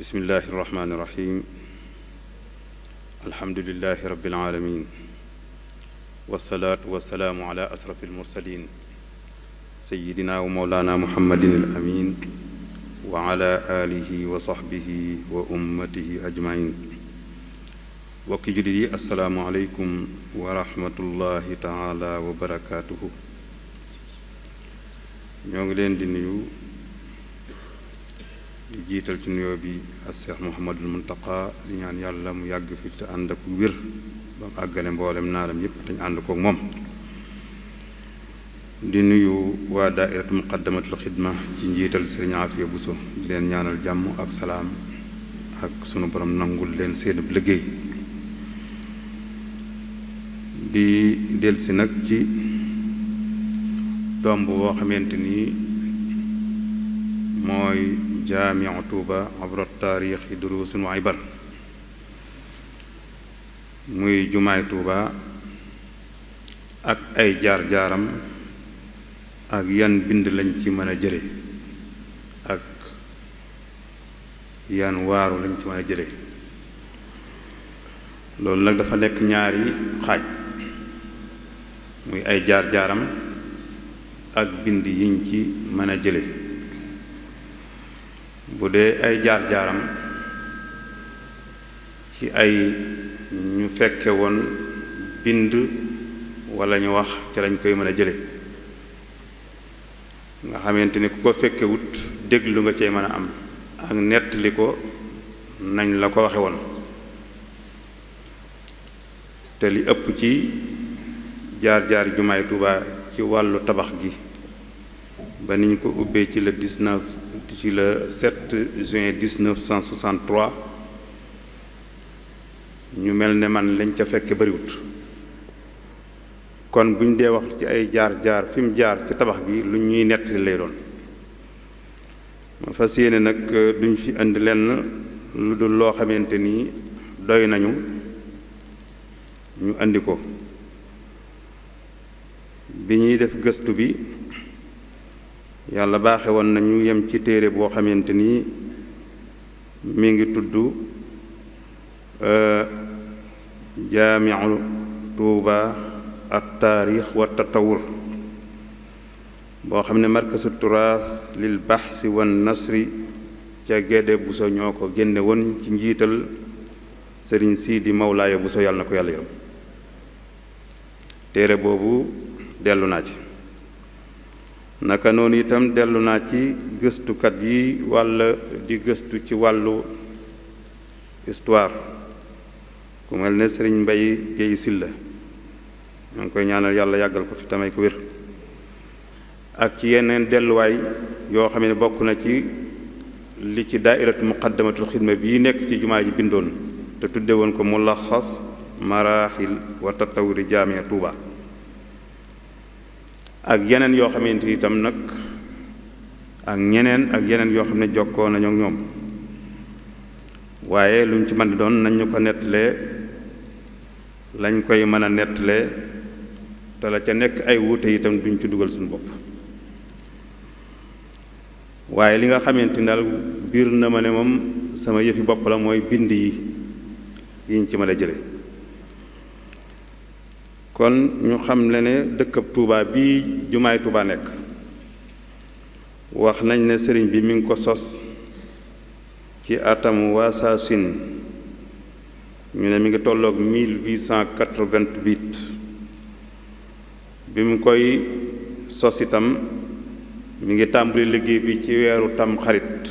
bismillahi irrahmani irrahim alhamdulilahi rabbil alamin wasalaatu wasalaamu ala asrafi almursalin sayidina wa mawlana muhammadin al amin wa ala alihi wa sahbihi wa ummatihi ajmain bokki jullit yi assalaamu aleykum wa rahmatullahi taala wa barakaatuhu. ñoo ngi leen di nuyu di jiital ci nuyoo bi as-Seex Muhammadul Muntaqa di ñaan yàlla mu yàgg fi te ànd ak wér ba mu àggale mboolem naalam yépp dañ ànd kook moom. di nuyu waa daairatu muqaddamatul xidma ci njiital Sëriñ Afiya Buso di leen ñaanal jàmm ak salaam ak sunu borom nangul leen seenub liggéey. di delsi nag ci tomb boo xamante ni mooy jaamiu Tuuba abra taarixi duruusun wa ibar, muy jumaay Tuuba ak ay jaar-jaaram ak yan bind lañ ci mën a jële ak yan waaru lañ ci mën a jële. loolu nag dafa nekk ñaari xaaj, muy ay jaar-jaaram ak bind yiñ ci mën a jële. bu dee ay jaar-jaaram ci ay ñu fekke woon bind walla ñu wax ci lañ koy mën a jële, nga xamante ni ku ko fekkewut déglu nga cee mën a am ak nettali ko nañ la ko waxe woon. te li ëpp ci jaar-jaar jumaay Tuuba ci wàllu tabax gi ba niñ ko ubbee ci le 7 juin 1963 ñu mel ne man lañ ca fekke bariwut. kon buñ dee wax ci ay jaar-jaar fi mu jaar ci tabax gi lu ñuy nettali lay doon. ma fas yéene nag duñ fi indi lenn lu dul loo xamante ni doy nañu ñu indi ko. bi ñuy def gëstu bi yàlla baaxe woon nañu yem ci téere boo xamante ni mi ngi tudd jaamiu Tuuba at taarix wa tatawur, boo xam ne markasu turaas lil baxsi wan nasri ca Gédé Buso ñoo ko génne woon ci njiital Sëriñ Siidi Mawlaaya Buso yàlla na ko yàlla yërëm. téere boobu dellu naa ci, naka noonu itam dellu naa ci gëstukat yi walla di gëstu ci wàllu histoire ku mel ne Sëriñ Mbay Géey Silla, ñoo ngi koy ñaanal yàlla yàggal ko fi tamay ko wér, ak ci yeneen delluwaay yoo xam ne bokk na ci li ci daairatu muqaddamatul xidma bii nekk ci jumaa ji bindoon te tudde woon ko mulaxas maraaxil wa tatawuri jaamiya Tuuba, ak yeneen yoo xamante ni itam nag ak yeneen yoo xam ne jokkoo nañu ak ñoom. waaye lu mu ci mën di doon nañ ñu ko nettalee lañ koy mën a nettalee te la ca nekk ay wuute itam duñ ci dugal suñu bopp. waaye li nga xamante ni daal biir na ma ne moom sama yëfi bopp la mooy bind yiñ ci mën a jële. kon ñu xam le ne dëkkab Tuuba bii jumaay Tuuba nekk, wax nañ ne sëriñ bi mi ngi ko sos ci atam wasaasin, ñu ne mi ngi tolloog 1888. bi mu koy sos itam mi ngi tàmbali liggéey bi ci weeru tam xarit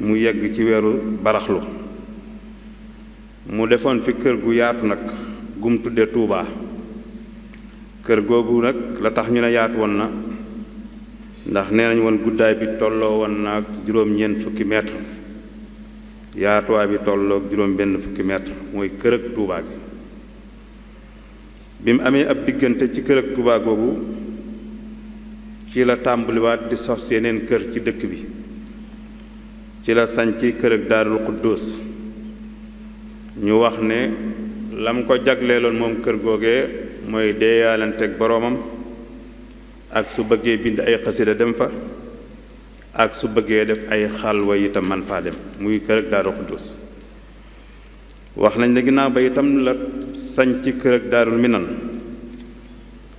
mu yegg ci weeru baraxlu. mu defoon fi kër gu yaatu nag gum tudde Tuuba. kër googu nag la tax ñu ne yaatu woon na ndax nee nañ woon guddaay bi tolloo woon na ak juróom-ñeent fukki mètre, yaatuwaay bi tolloog juróom-benn fukki mètre, mooy kër ak Tuuba gi. bi mu amee ab diggante ci kër ak Tuuba googu ci la tàmbaliwaat di sos yeneen kër ci dëkk bi. ci la sañc kër ak Daarul Xuddoos. ñu wax ne lam ko jagleeloon moom kër googee mooy deeyaalanteeg boroomam ak su bëggee bind ay xasida dem fa ak su bëggee def ay xalwa itam man faa dem muy kër ak Daaru Xuddus wax nañ ne ginnaaw ba itam la sañ ci kër ak Daarul Minan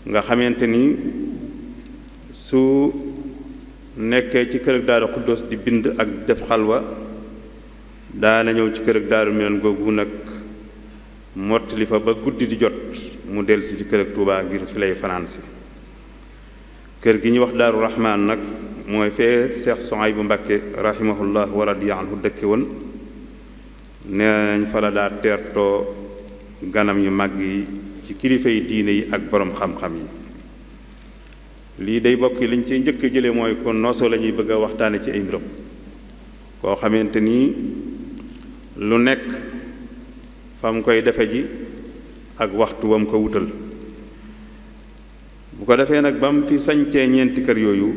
nga xamante ni su nekkee ci kër ak Daaru Xuddus di bind ak def xalwa daana ñëw ci kër ak Daarul Minan googu nag mottali fa ba guddi di jot mu dellusi ci kër ak Tuubaa ngir fi lay fanaan si kër gi ñuy wax Daaru Rahmaan nag mooy fee Seex Suhaybu Mbàkke rahimahullah wa radiya anhu dëkke woon nee nañ fa la daa teertoo ganam yu màgg yi ci kilifa yi diine yi ak boroom xam-xam yi lii day bokk liñ ci njëkk jële mooy kon noosoo la ñuy bëgg a waxtaane ci ay mbiram koo xamante nii lu nekk fa mu koy defe ji ak waxtu wam ko wutal bu ko defee nag ba mu fi sañcee ñeenti kër yooyu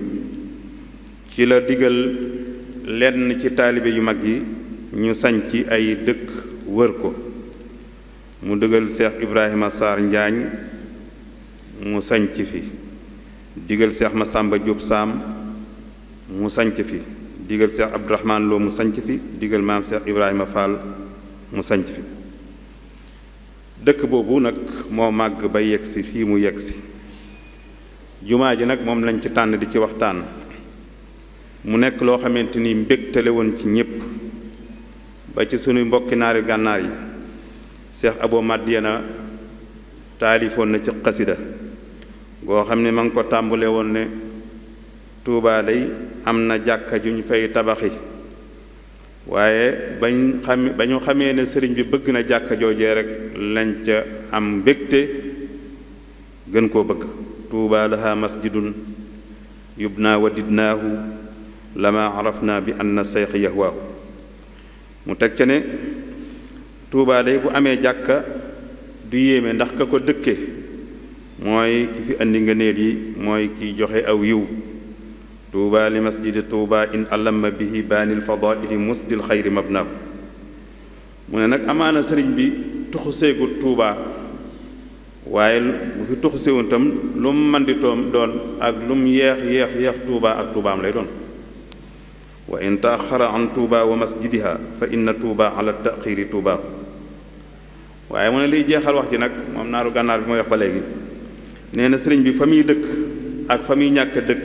ci la digal lenn ci taalibe yu mag yi ñu sañc ay dëkk wër ko mu digal Seex Ibrahima Sarr Njaañ mu sañc fi digal Seex Masamba Jóob Saam mu sañc fi digal Seex Abdurahmaan Lo mu sañc fi digal maam Seex Ibrahima Fall mu sañc fi dëkk boobu nag moo màgg ba yegsi fii mu yegsi jumaa ji nag moom lañ ci tànn di ci waxtaan mu nekk loo xamante ni mbégtale woon ci ñépp ba ci sunuy mbokki naari gànnaar yi Seex Abo Madiyana taalifoon na ci xasida goo xam ne ma ngi ko tàmbale woon ne Tuubaa day am na jàkka ju ñu fay tabaxi waaye ba ñu xamee ne sëriñ bi bëgg na jàkka joojee rek lañ ca am mbégte gën koo bëgg Tuubaa laha masjidun yubna wa didnaahu lama arafna bi anna sayx yahwaahu mu teg ca ne Tuubaa day bu amee jàkka du yéeme ndax ka ko dëkke mooy ki fi andi ngëneel yi mooy ki joxe aw yiw Tuubaa li masjidi Tuubaa in alama bihi baanil fadaili musdil xayri mabnaahu mu ne nag amaana sëriñ bi tuxu seegut Tuubaa waaye bu fi tuxu seewun tam lu mu mën di doon ak lu mu yeex Tuubaa ak Tuubaam lay doon wa in taaxara an Tuubaa wa masjidiha fa inna Tuubaa ala taxiiri Tuubaa waaye mu ne liy jeexal wax ji nag moom naaru gànnaar bi mooy wax ba léegi nee na sëriñ bi fa muy dëkk ak fa muy ñàkk dëkk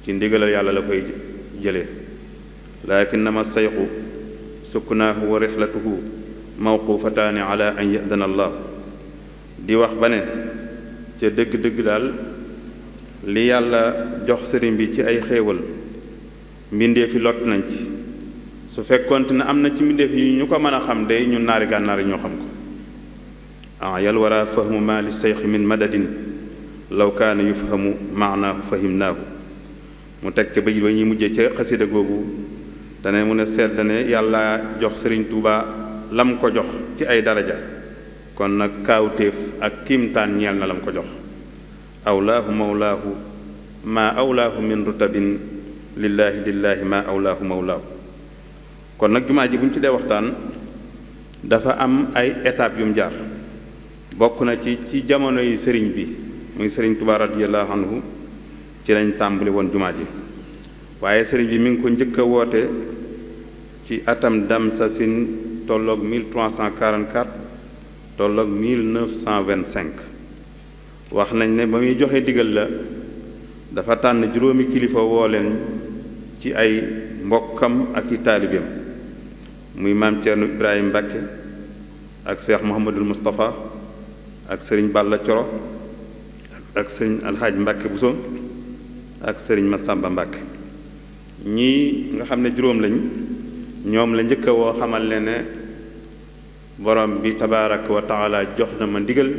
ci ndigalal yàlla la koy jëlee lakinnama sayxu suknaahu wa rixlatuhu mawqufataani ala an yadana allah di wax ba ne ca dëgg-dëgg daal li yàlla jox sëriñ bi ci ay xéewal mbindeef yi lott nañ ci su fekkoonte ne am na ci mbindeef yi ñu ko mën a xam day ñun naari gànnaar yi ñoo xam ko yal wara fahmu ma li sayxi min madadin law kaana yufhamu maanaahu fahimnaahu mu teg ca bëj ba ñuy mujjee ca xasida googu te ne mu ne sedd ne yàlla jox sëriñ Tuuba lam ko jox ci ay daraja kon nag kaawtéef ak kiimtaan ñeel na lam ko jox awlaahu mawlaahu maa awlaahu min rutabin lillaahi maa awlaahu mawlaahu kon nag jumaa ji bu ñu ci dee waxtaan dafa am ay étapes yu mu jaar bokk na ci jamono yi sëriñ bi muy sëriñ Tuuba radiyallaahu anhu ci lañ tàmbali woon jumaa ji waaye sëriñ bi mi ngi ko njëkk a woote ci atam Damsasin tolloog 1344 tolloog 1925 wax nañ ne ba muy joxe digal la dafa tànn juróomi kilifa woo leen ci ay mbokkam ak i taalibeem muy maam Ceerno Ibrahima Mbàkke ak Cheikh Mouhamadul Moustapha ak sëriñ Balla Coro ak sëriñ Alxaaj Mbàkke Buso ak sëriñ Masamba Mbàkke ñii nga xam ne juróom lañ ñoom la njëkk a woo xamal leen ne borom bi tabaaraka wa taala jox na ma ndigal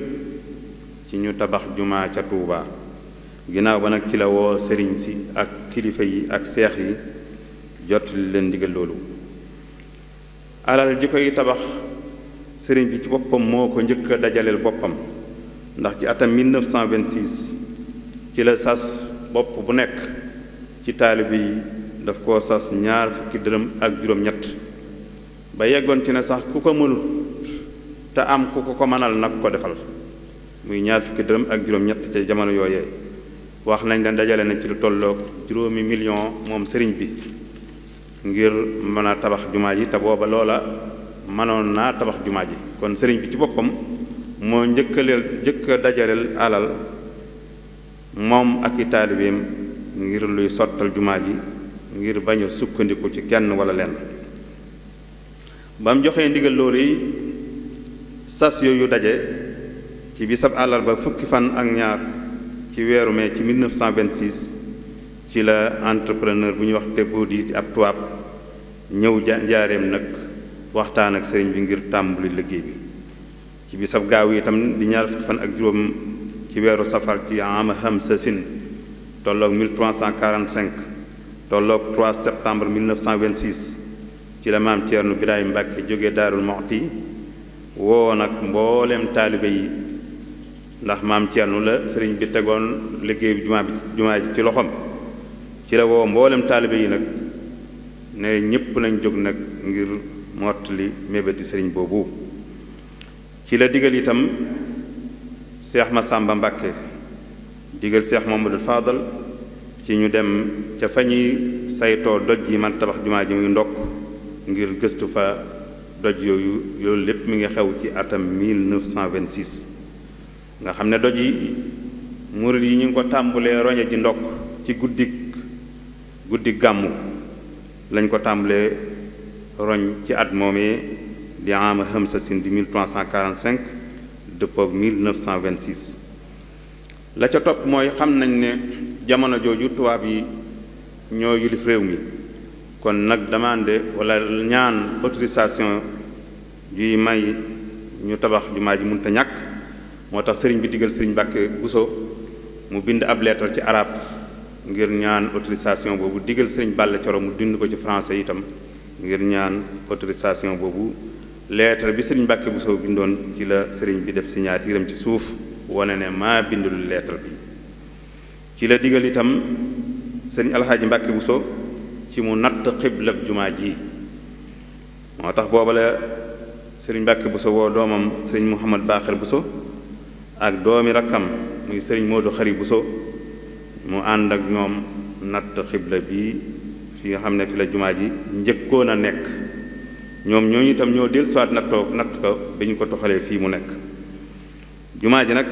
ci ñu tabax jumaa ca Tuubaa ginnaaw ba nag ci la woo sëriñ si ak kilifa yi ak seex yi jot leen ndigal loolu alal ji koy tabax sëriñ bi ci boppam moo ko njëkk a dajaleel boppam ndax ci atam 1926 ci la sas bopp bu nekk ci taalibe yi daf koo sas 20 dërëm ak juróom-ñett ba yeggoon ci ne sax ku ko mënut te am ku ko mënal nag ko defal muy 20 dërëm ak juróom-ñett ca jamono yooyee wax nañ leen dajale nañ ci lu tolloog 5 million moom sëriñ bi ngir mën a tabax jumaa ji te booba loola mënoon naa tabax jumaa ji kon sëriñ bi ci boppam moo njëkk a dajaleel alal moom ak i taalibeem ngir luy sottal jumaa ji ngir bañ a sukkandiku ci kenn wala lenn ba mu joxee ndigal loolu yi sas yooyu daje ci bisab àllarba fukki fan ak ñaar ci weeru mai ci 1926 ci la entrepreneur bu ñuy wax Tebboudi di ab tubaab ñëw njaareem nag waxtaan ak sëriñ bi ngir tàmbali liggéey bi ci bisab gaaw yi itam di ñaar fukki fan ak juróom ci weeru safar ci ama Hamsasin tolloog 1345 tolloog 3 septembre 1926 ci la maam Ceerno Birahim Mbàkke jóge Daarul Muxti woo nag mbooleem taalibe yi ndax maam Ceerno la sëriñ bi tegoon liggéey bi jumaa ji ci loxoom ci la woo mboolem taalibe yi nag ne ñépp nañ jóg nag ngir mottali mébéti sëriñ boobu ci la digal itam Seex Masàmba Mbàkke digal Seex Muhammadul Faadal ci ñu dem ca fa ñuy saytoo doj yi man tabax jumaa ji muy ndokk ngir gëstu fa doj yooyu loolu lépp mi ngi xew ci atam 1926 nga xam ne doj yi murid yi ñu ngi ko tàmbulee roñe ji ndokk ci guddi gàmmu lañ ko tàmbulee roñ ci at moomee di ama Hamsasin di 1345 dëppoog 1926 la ca topp mooy xam nañ ne jamono jooju tubaab yi ñoo yilif réew mi kon nag demandé wala ñaan autorisation juy may ñu tabax jumaa ji mënta ñàkk moo tax sëriñ bi digal sëriñ Mbàkke Buso mu bind ab lettre ci arab ngir ñaan autorisation boobu digal sëriñ Balla Coro mu bind ko ci français itam ngir ñaan autorisation boobu lettre bi sëriñ Mbàkke Buso bindoon ci la sëriñ bi def signature am ci suuf wane ne maa bindul lettre bi ci la digal itam sëriñ Alxaaji Mbàkke Buso ci mu natt xiblab jumaa ji moo tax booba la sëriñ Mbàkke Buso woo doomam sëriñ Muhammad Baaxir Buso ak doomi rakkam muy sëriñ Moodu Xari Buso mu ànd ak ñoom natt xibla bi fi nga xam ne fi la jumaa ji njëkkoon a nekk ñoom ñooñu itam ñoo dellusiwaat natt ko bi ñu ko toxalee fii mu nekk jumaa ji nag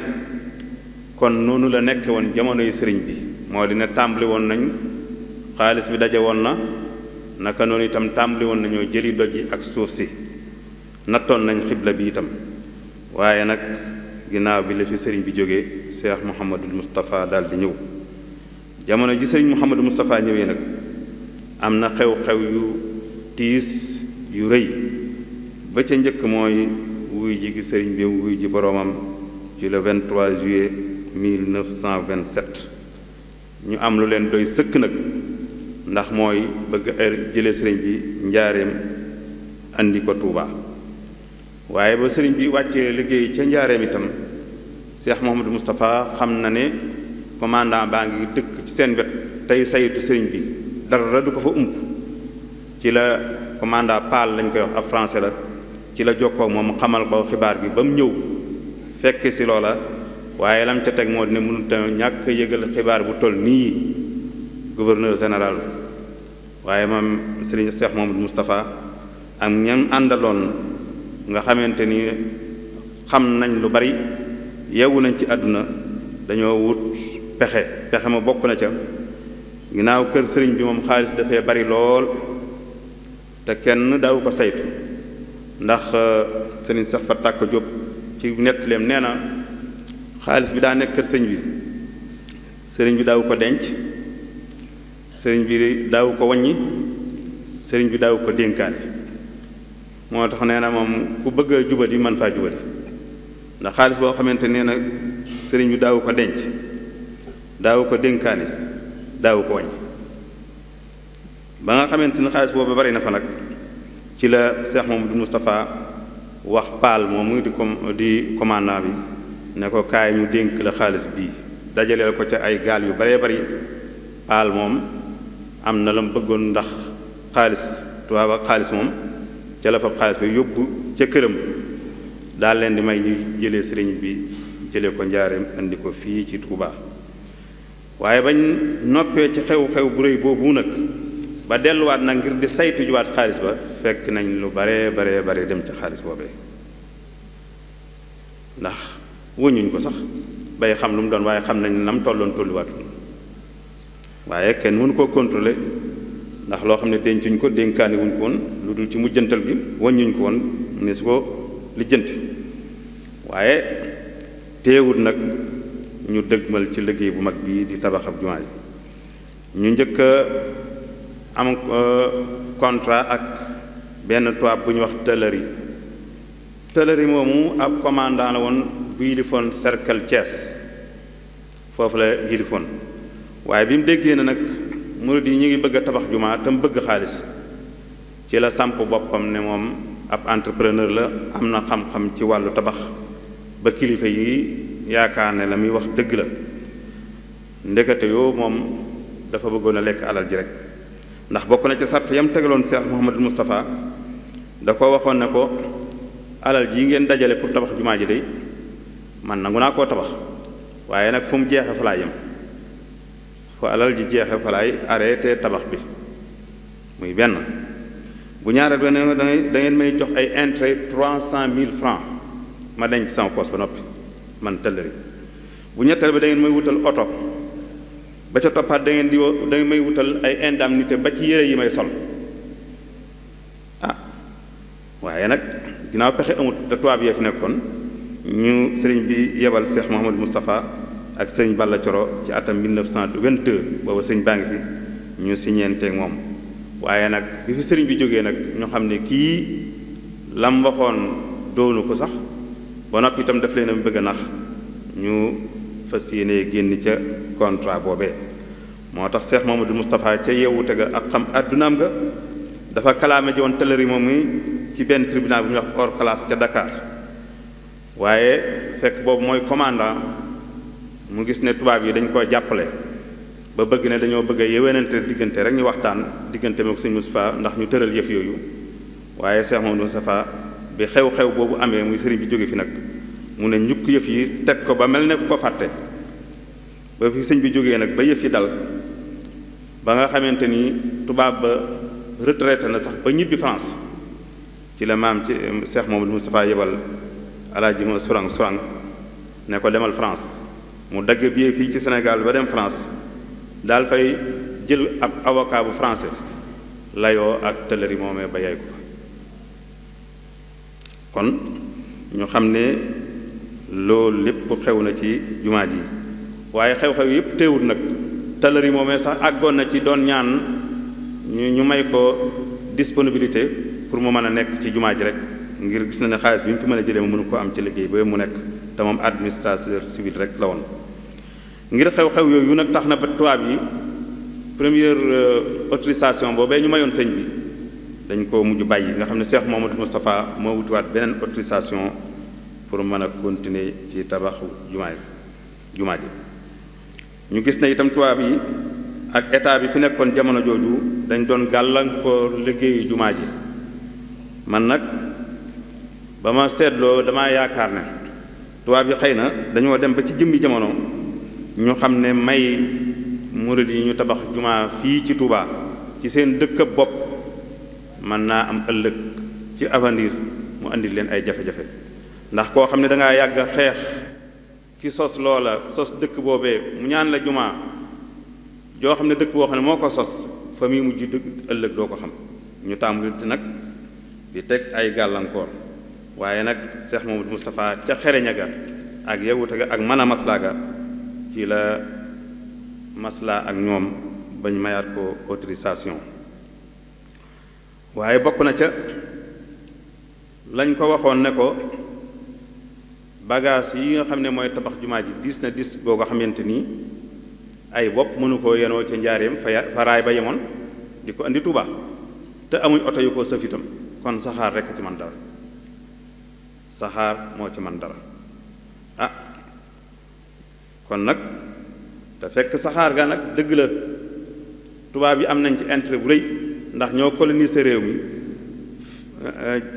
kon noonu la nekke woon jamono yu sëriñ bi moo di ne tàmbali woon nañ xaalis bi daje woon na naka noonu itam tàmbali woon nañoo jëli doj yi ak suuf si nattoon nañ xibla bi itam waaye nag ginnaaw bi la fi sëriñ bi jógee Cheikh Mouhamadul Moustapha daal di ñëw jamono ji sëriñ Mouhamadul Moustapha ñëwee nag am na xew-xew yu tiis yu rëy ba ca njëkk mooy wuy ji gi sëriñ bi wuy ji boroomam ci le 23 juillet 1927 ñu am lu leen doy sëkk nag ndax mooy bëgg jëlee sëriñ bi njaareem andi ko Tuuba waaye ba sëriñ bi wàccee liggéey ca njaareem itam Cheikh Mouhamadou Moustapha xam na ne commandant baa ngi dëkk ci seen wet tey saytu sëriñ bi dara du ko fa ump ci la commandant Paal lañ koy wax ab français la ci la jokkoo moom xamal ko xibaar bi ba mu ñëw fekk si loola waaye lam ca teg moo ne mënut a ñàkk yëgal xibaar bu toll nii gouverneur général waaye moom sëriñ Cheikh Mouhamadou Moustapha ak ñam àndaloon nga xamante ni xam nañ lu bari yeewu nañ ci àdduna dañoo wut pexe ma bokk na ca ginnaaw kër sëriñ bi moom xaalis dafay bari lool te kenn daaw ko saytu ndax sëriñ Cheikh Fatou Tàkko Diop ci nettaleem nee na xaalis bi daa nekk kër sëriñ bi daaw ko denc sëriñ bi daaw ko waññi sëriñ bi daaw ko dénkaane moo tax nee na moom ku bëgg a jubadi man faa jubadi ndax xaalis boo xamante nee na sëriñ bi daaw ko denc daaw ko dénkaane daaw ko waññi ba nga xamante ni xaalis boobu bari na fa nag ci la Cheikh Mouhamadou Moustapha wax Paal moom di commandant bi ne ko kaay ñu dénk la xaalis bii dajaleel ko ca ay gaal yu baree bari Paal moom am na la mu bëggoon ndax xaalis tubaab ak xaalis moom ca la fab xaalis bi yóbbu ca këram daal leen di may ñu jëlee sëriñ bi jëlee ko njaareem indi ko fii ci Touba waaye bañ noppee ci xew-xew bu rëy boobu nag ba delluwaat nag ngir di saytu juwaat xaalis ba fekk nañ lu bare dem ci xaalis boobee ndax wëñuñ ko sax bay xam lu mu doon waaye xam nañ nam tolloon tolluwaatu waaye kenn mënu koo contrôler ndax loo xam ne dencuñ ko dénkaani wuñ ko woon lu dul ci mujjantal gi wëññuñ ko woon ni su ko lijjanti waaye teewut nag ñu dëgmal ci liggéey bu mag bii di tabax ab jumaa ji ñu njëkk a am contrat ak benn tubaab bu ñu wax tëlëri moomu ab commandant la woon bu yilifoon cercle Thiès foofu la yilifoon waaye bi mu déggee na nag murid yi ñu ngi bëgg a tabax jumaa te mu bëgg xaalis ci la samp boppam ne moom ab entrepreneur la am na xam-xam ci wàllu tabax ba kilifa yi yaakaar ne la muy wax dëgg la ndekete yoo moom dafa bëggoon a lekk alal ji rek ndax bokk na ci sart yam tegaloon Cheikh Mouhamadul Moustapha da ko waxoon ne ko alal ji ngeen dajale pour tabax jumaa ji day man nangu naa koo tabax waaye nag fu mu jeexe fa laay yem fu alal ji jeexe fa laay arrêté tabax bi muy benn bu ñaareel ba ne da ngeen may jox ay intérêt 300,000 francs ma denc sama poos ba noppi man tëllëri bu ñetteel ba da ngeen may wutal oto ba ca toppaat da ngeen may wutal ay indemnité ba ci yére yi may sol waaye nag ginnaaw pexe amut te tubaab yee fi nekkoon ñu sëriñ bi yebal Cheikh Mouhamadou Moustapha ak sëriñ Balla Coro ci atam 1922 booba sëriñ baa ngi fi ñu siñeenteeg moom waaye nag bi fi sëriñ bi jógee nag ñu xam ne kii lam waxoon doonu ko sax ba noppi itam daf leen a bëgg a nax ñu fas yéene génn ca contrat boobee moo tax Cheikh Mouhamadou Moustapha ca yeewute ga ak xam addunaam ga dafa kalaame ji woon tëlëri moom mi ci benn tribunal bu ñuy wax hors classe ca Dakar waaye fekk boobu mooy commandant mu gis ne tubaab yi dañ koo jàppale ba bëgg ne dañoo bëgg a yéwénante diggante rek ñu waxtaan diggante mook sëñ Moustapha ndax ñu tëral yëf yooyu waaye Cheikh Mouhamadou Moustapha bi xew-xew boobu amee muy sëriñ bi jóge fi nag mu ne ñukk yëf yi teg ko ba mel ne ku ko fàtte ba fi sëñ bi jógee nag ba yëf yi dal ba nga xamante ni tubaab ba retraité na sax ba ñibbi France ci la maam ci Cheikh Mouhamadou Moustapha yebal alaaji ma surang ne ko demal France mu dagg billet fii ci Sénégal ba dem France daal fay jël ab avocat bu français layoo ak tëlëri moomee ba yaay ko fa kon ñu xam ne loolu lépp xew na ci jumaa ji waaye xew-xew yëpp teewul nag tëlëri moomee sax àggoon na ci doon ñaan ñu may ko disponibilité pour mu mën a nekk ci jumaa ji rek ngir gis na ne xaalis bi mu fi mën a jëlee mu mënu ko am ci liggéey ba mu nekk te moom administrateur civil rek la woon ngir xew-xew yooyu nag tax na ba tubaab yi première autorisation boobee ñu mayoon sëñ bi dañ ko mujj bàyyi nga xam ne Cheikh Mouhamadou Moustapha moo wutiwaat beneen autorisation pour mën a continuer ci tabaxu jumaa ji ñu gis ne itam tubaab yi ak état bi fi nekkoon jamono jooju dañ doon gàllankoor liggéeyu jumaa ji man nag ba ma seetloo damaa yaakaar ne tubaab yi xëy na dañoo dem ba ci jëmmi jamono ñu xam ne may murid yi ñu tabax jumaa fii ci Touba ci seen dëkk bopp mën naa am ëllëg ci avenir mu andi leen ay jafe-jafe ndax koo xam ne dangaa yàgg a xeex ki sos loola sos dëkk boobee mu ñaan la jumaa joo xam ne dëkk boo xam ne moo ko sos fa muy mujj dëgg ëllëg doo ko xam ñu tàmbali nag di teg ay gàllankoor waaye nag Cheikh Mouhamadou Moustapha ca xereña ga ak yewute ga ak mën a maslaa ga ci la maslaa ak ñoom bañ mayaat ko autorisation waaye bokk na ca lañ ko waxoon ne ko bagage yi nga xam ne mooy tabax jumaa ji diis na diis boo ko xamante ni ay bopp mënu koo yenoo ca njaareem fa raay ba yemoon di ko andi Tuuba te amuñ oto yu ko sëf itam kon saxaar rekk ci man dara saxaar moo ci man dara kon nag te fekk saxaar ga nag dëgg la tubaab yi am nañ ci intérêt bu rëy ndax ñoo coloniser réew mi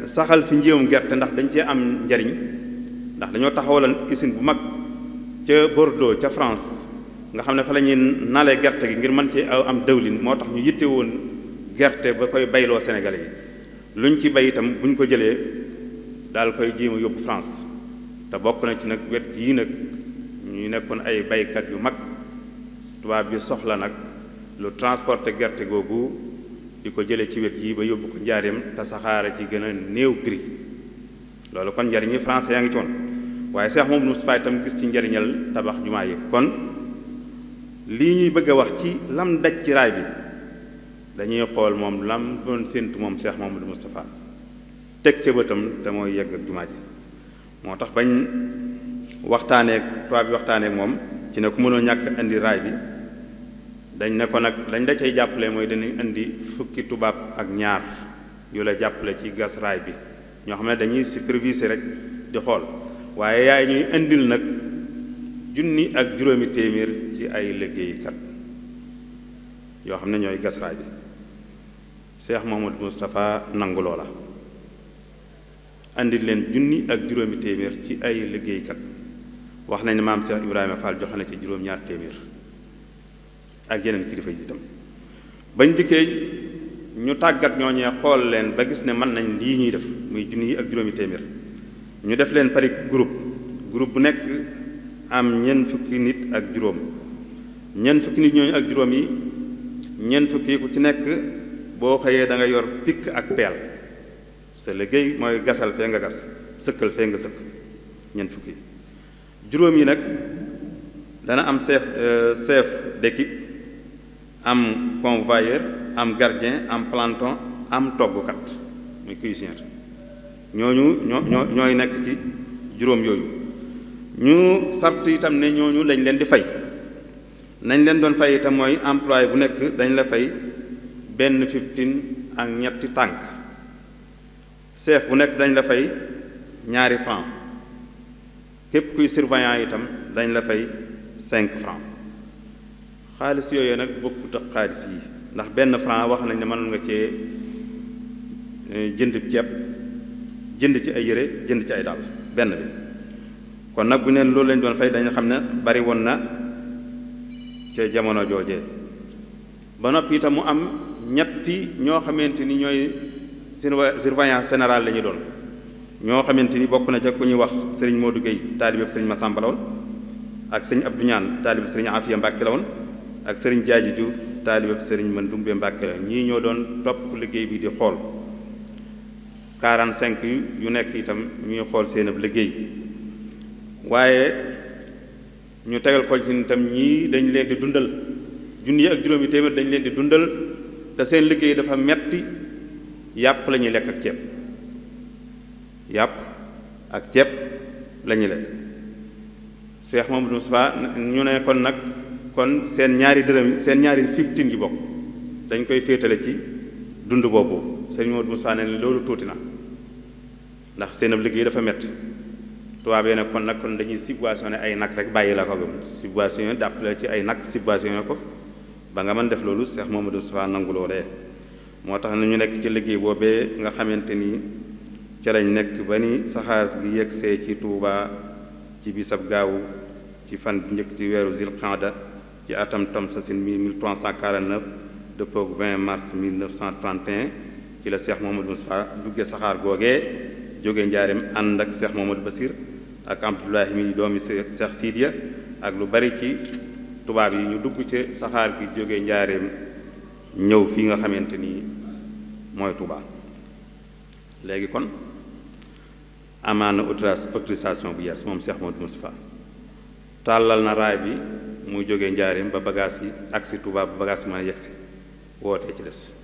saxal fi njéewum gerte ndax dañ cee am njariñ ndax dañoo taxawalan usine bu mag ca Bordeaux ca France nga xam ne fa la ñuy nale gerte gi ngir mën ci am dëwlin moo tax ñu yitte woon gerte ba koy bayloo Sénégalais yi luñ ci bay itam buñ ko jëlee daal koy jéem a yóbbu France te bokk na ci nag wet yii nag ñu nekkoon ay baykat yu mag tubaab bi soxla nag lu transporter gerte googu di ko jëlee ci wet yii ba yóbbu ko njaareem te saxaara ci gën a néew prix loolu kon njariñi français yaa ngi ci woon waaye Cheikh Mouhamadou Moustapha itam gis ci njariñal tabax jumaa yi kon lii ñuy bëgg a wax ci lam daj ci raay bi dañuy xool moom lam doon séentu moom Cheikh Mouhamadou Moustapha teg ca bëtam te mooy yegg ak jumaa ji moo tax bañ waxtaaneek tubaab bi waxtaaneek moom ci ne ku mënoo ñàkk indi raay bi dañ ne ko nag dañ la cay jàppale mooy dañuy indi fukki tubaab ak ñaar yu la jàppale ci gas raay bi ñoo xam ne dañuy superviser rek di xool waaye yaay ñuy indil nag 1,500 ci ay liggéeykat yoo xam ne ñooy gas raay bi Cheikh Mouhamadou Moustapha nangu loola andil leen 1,500 ci ay liggéeykat wax nañ ne maam Cheikh Ibrahima Fall joxe na ci 200 ak yeneen kilifa yi itam bañ dikkee ñu tàggat ñooñee xool leen ba gis ne mën nañ lii ñuy def muy 1,500 ñu def leen pari groupe bu nekk am ñeent fukki nit ak juróom ñeent fukki nit ñooñu ak juróom yi ñeent fukki ku ci nekk boo xëyee da nga yor pikk ak peel sa liggéey mooy gasal fee nga gas sëkkal fee nga sëkk ñeent fukki juróom yi nag dana am chef d'équipe am convoyeur am gardien am planton am toggkat muy cuisinier ñooy nekk ci juróom yooyu ñu sart itam ne ñooñu lañ leen di fay nañ leen doon fay itam mooy employé bu nekk dañ la fay benn 15 ak ñetti tànk chef bu nekk dañ la fay 2 francs képp kuy surveillant itam dañ la fay 5 francs xaalis yooyu nag bokkut ak xaalis yi ndax benn franc wax nañ ne mënoon nga cee jënd ceeb jënd ci ay yére jënd ci ay dàll benn bi kon nag bu neen loolu lañ doon fay dañu xam ne bari woon na ca jamono joojee ba noppi itam mu am ñetti ñoo xamante ni ñooy surveillant général la ñu doon ñoo xamante ni bokk na ca ku ñuy wax sëriñ Modou Gueye taalibeb sëriñ Massamba la woon ak sëriñ Abdou Ñaan taalibeb sëriñ Afiya Mbàkke la woon ak sëriñ Jaaji Diouf taalibeb sëriñ Mandumbe Mbàkke la ñii ñoo doon topp liggéey bi di xool 45 yu nekk itam ñuy xool seen ab liggéey waaye ñu tegal ko ci itam ñii dañ leen di dundal 1,500 dañ leen di dundal te seen liggéey dafa metti yàpp la ñuy lekk ak ceeb yàpp ak ceeb la ñuy lekk Cheikh Mouhamadou Moustapha ñu ne kon nag kon seen ñaari dërëm seen ñaari 15 yi bokk dañ koy féetale ci dund boobu Sëriñ Mouhamadou Moustapha ne loolu tuuti na ndax seen ab liggéey dafa metti tubaab yi nag kon dañuy subventionné ay nag rek bàyyi la ko gëm subventionné dàppale ci ay nag subventionné ko ba nga mën def loolu Cheikh Mouhamadou Moustapha nangu loolee moo tax na ñu nekk ci liggéey boobee nga xamante ni ca lañ nekk ba ni saxaas gi yegsee ci Touba ci bisab gaawu ci fan bi njëkk ci weeru Zilqaada ci atam Tamsasin 1349 dëppook 20 mars 1931 ci la Cheikh Mouhamadou Moustapha dugge saxaar googee jóge njaareem ànd ak Cheikh Mouhamadou Basir ak Abdoulahi mi doomi Cheikh Sidiya ak lu bari ci tubaab yi ñu dugg ci saxaar gi jóge njaareem ñëw fii nga xamante ni mooy Touba léegi kon amaan na autorisation bu yees moom Cheikh Mouhamadou Moustapha tàllal na raay bi muy jóge njaareem ba bagage yi agsi Touba ba bagage yi mën a yegsi wootee ci des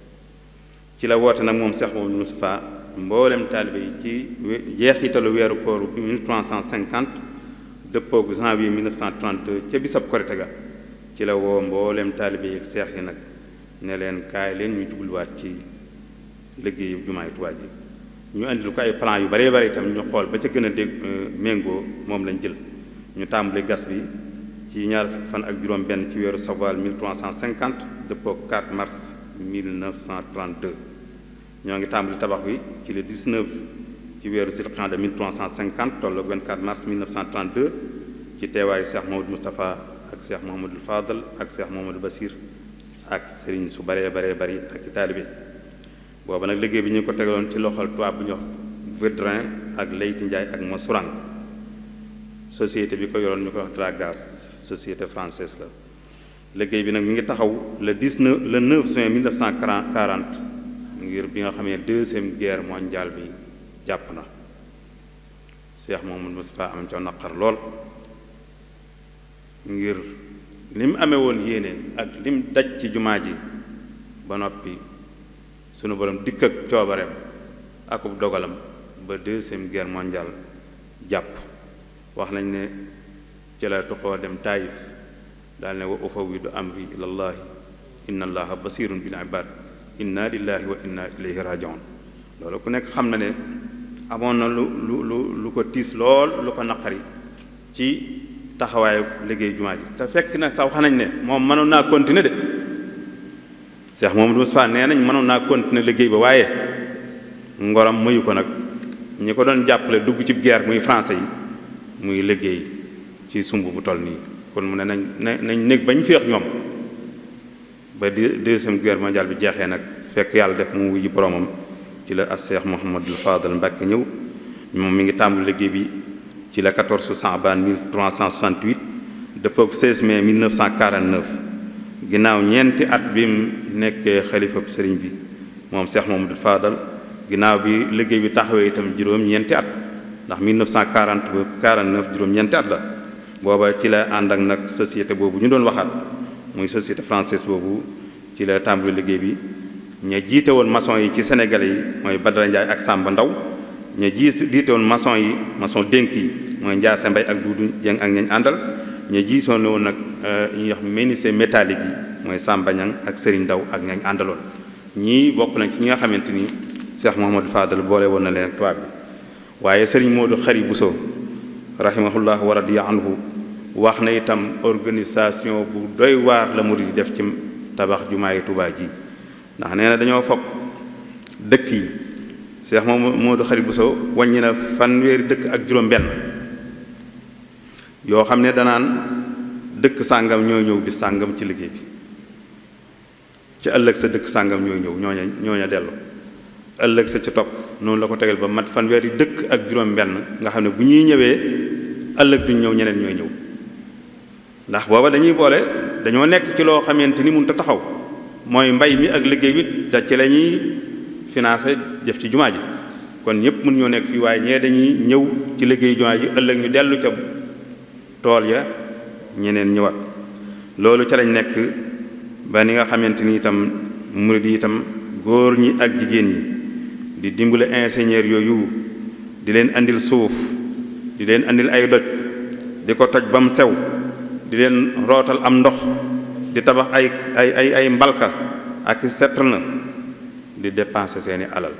ci la woote nag moom Cheikh Mouhamadou Moustapha mboolem taalibe yi ci jeexitalu weeru kooru 1350 dëppoogu janvier 1932 ca bisab korite ga ci la woo mboolem taalibe yi ak seex yi nag ne leen kaay leen ñu jubluwaat ci liggéeyu jumaay Tuubaa ji ñu andil ko ay plan yu bare bare itam ñu xool ba ca gën a dégg méngoo moom lañ jël ñu tàmbali gas bi ci ñaar fan ak juróom benn ci weeru Sawaal 1350 dëppoog 4 mars 1932 ñoo ngi tàmbali tabax bi ci le 19 ci weeru Zilqaada 1350 tolloog 24 mars 1932 ci teewaayu Cheikh Mouhamadou Moustapha ak Cheikh Mouhamadul Fadal ak Cheikh Mouhamadul Basir ak sëriñ su baree bari ak i taalibe booba nag liggéey bi ñu ko tegaloon ci loxol tubaab bu ñu wax Védrin ak Leyti Ndiaye ak Massourang société bi ko yoroon ñu ko wax Dragas société française la liggéey bi nag mi ngi taxaw le 9 juin 1940 ngir bi nga xamee deuxième guerre mondiale bi jàpp na Cheikh Mouhamadou Moustapha am ca naqar lool ngir li mu amee woon yéene ak lim daj ci jumaa ji ba noppi sunu borom dikk ak coobareem akub dogalam ba deuxième guerre mondiale jàpp wax nañ ne ci la tuxoo dem Taïf daal ne wa ufawwidu amri ilallahi inna allaha basirun bil ibad inna lillahi wa inna ilayhi rajiun loolu ku nekk xam na ne amoon na lu ko tiis lool lu ko naqari ci taxawaayu liggéey jumaa ji te fekk na sax wax nañ ne moom mënoon naa continuer de Cheikh Mouhamadou Moustapha nee nañ mënoon naa continuer liggéey ba waaye ngoram muyu ko nag ñi ko doon jàppale dugg ci guerre muy français yi muy liggéey ci sumb bu toll nii kon mu ne nañ néeg bañ féex ñoom ba deuxième guerre mondiale bi jeexee nag fekk yàlla def mu wuyu boromam ci la as Cheikh Mouhamadul Fadal Mbàkke ñëw moom mi ngi tàmbali liggéey bi ci la 14 Saabaan 1368 dëppook 16 mai 1949 ginnaaw ñeenti at bi mu nekkee xalifa sëriñ bi moom Cheikh Mouhamadul Fadal ginnaaw bi liggéey bi taxawee itam juróom-ñeenti at ndax 1940 ba 49 juróom-ñeenti at la booba ci la ànd ak nag société boobu ñu doon waxaat muy société française boobu ci la tàmbali liggéey bi ña jiite woon maçon yi ci Sénégalais yi mooy Badara Ndiaye ak Samba Ndaw ña jiite woon maçon yi maçon dénk yi mooy Ndiasse Mbay ak Duudu Jeng ak ñañ àndal ña jiitoon woon nag ñuy wax menuisier métallique yi mooy Samba Ñang ak Serigne Ndaw ak ñañ àndaloon ñii bokk nañ ci ñi nga xamante ni Cheikh Mouhamadou Fadal boole woon na leen tubaab bi waaye Serigne Modou Khari Bousso rahimahullah wa radiya anhu wax na itam organisation bu doy waar la murid di def ci tabax jumaa yi Tuubaa ji ndax nee na dañoo foog dëkk yi Cheikh Modou Khari Bousso wàññi na fanweeri dëkk ak juróom-benn yoo xam ne danaan dëkk sàngam ñoo ñëw bi sàngam ci liggéey bi ci ëllëg sa dëkk sàngam ñooy ñëw ñooña dellu ëllëg sa ci topp noonu la ko tegal ba mat fanweeri dëkk ak juróom-benn nga xam ne bu ñuy ñëwee ëllëg duñ ñëw ñeneen ñooy ñëw ndax booba dañuy boole dañoo nekk ci loo xamante ni mënut a taxaw mooy mbay mi ak liggéey bi te ci la ñuy financé jëf ci jumaa ji kon ñëpp mën ñoo nekk fii waaye ñee dañuy ñëw ci liggéey jumaa ji ëllëg ñu dellu ca tool ya ñeneen ñëwaat loolu ca lañ nekk ba ni nga xamante ni itam murid yi itam góor ñi ak jigéen ñi di dimbale ingénieur yooyu di leen andil suuf di leen andil ay doj di ko toj ba mu sew di leen rootal am ndox di tabax ay mbalka ak citerne di dépenser seeni alal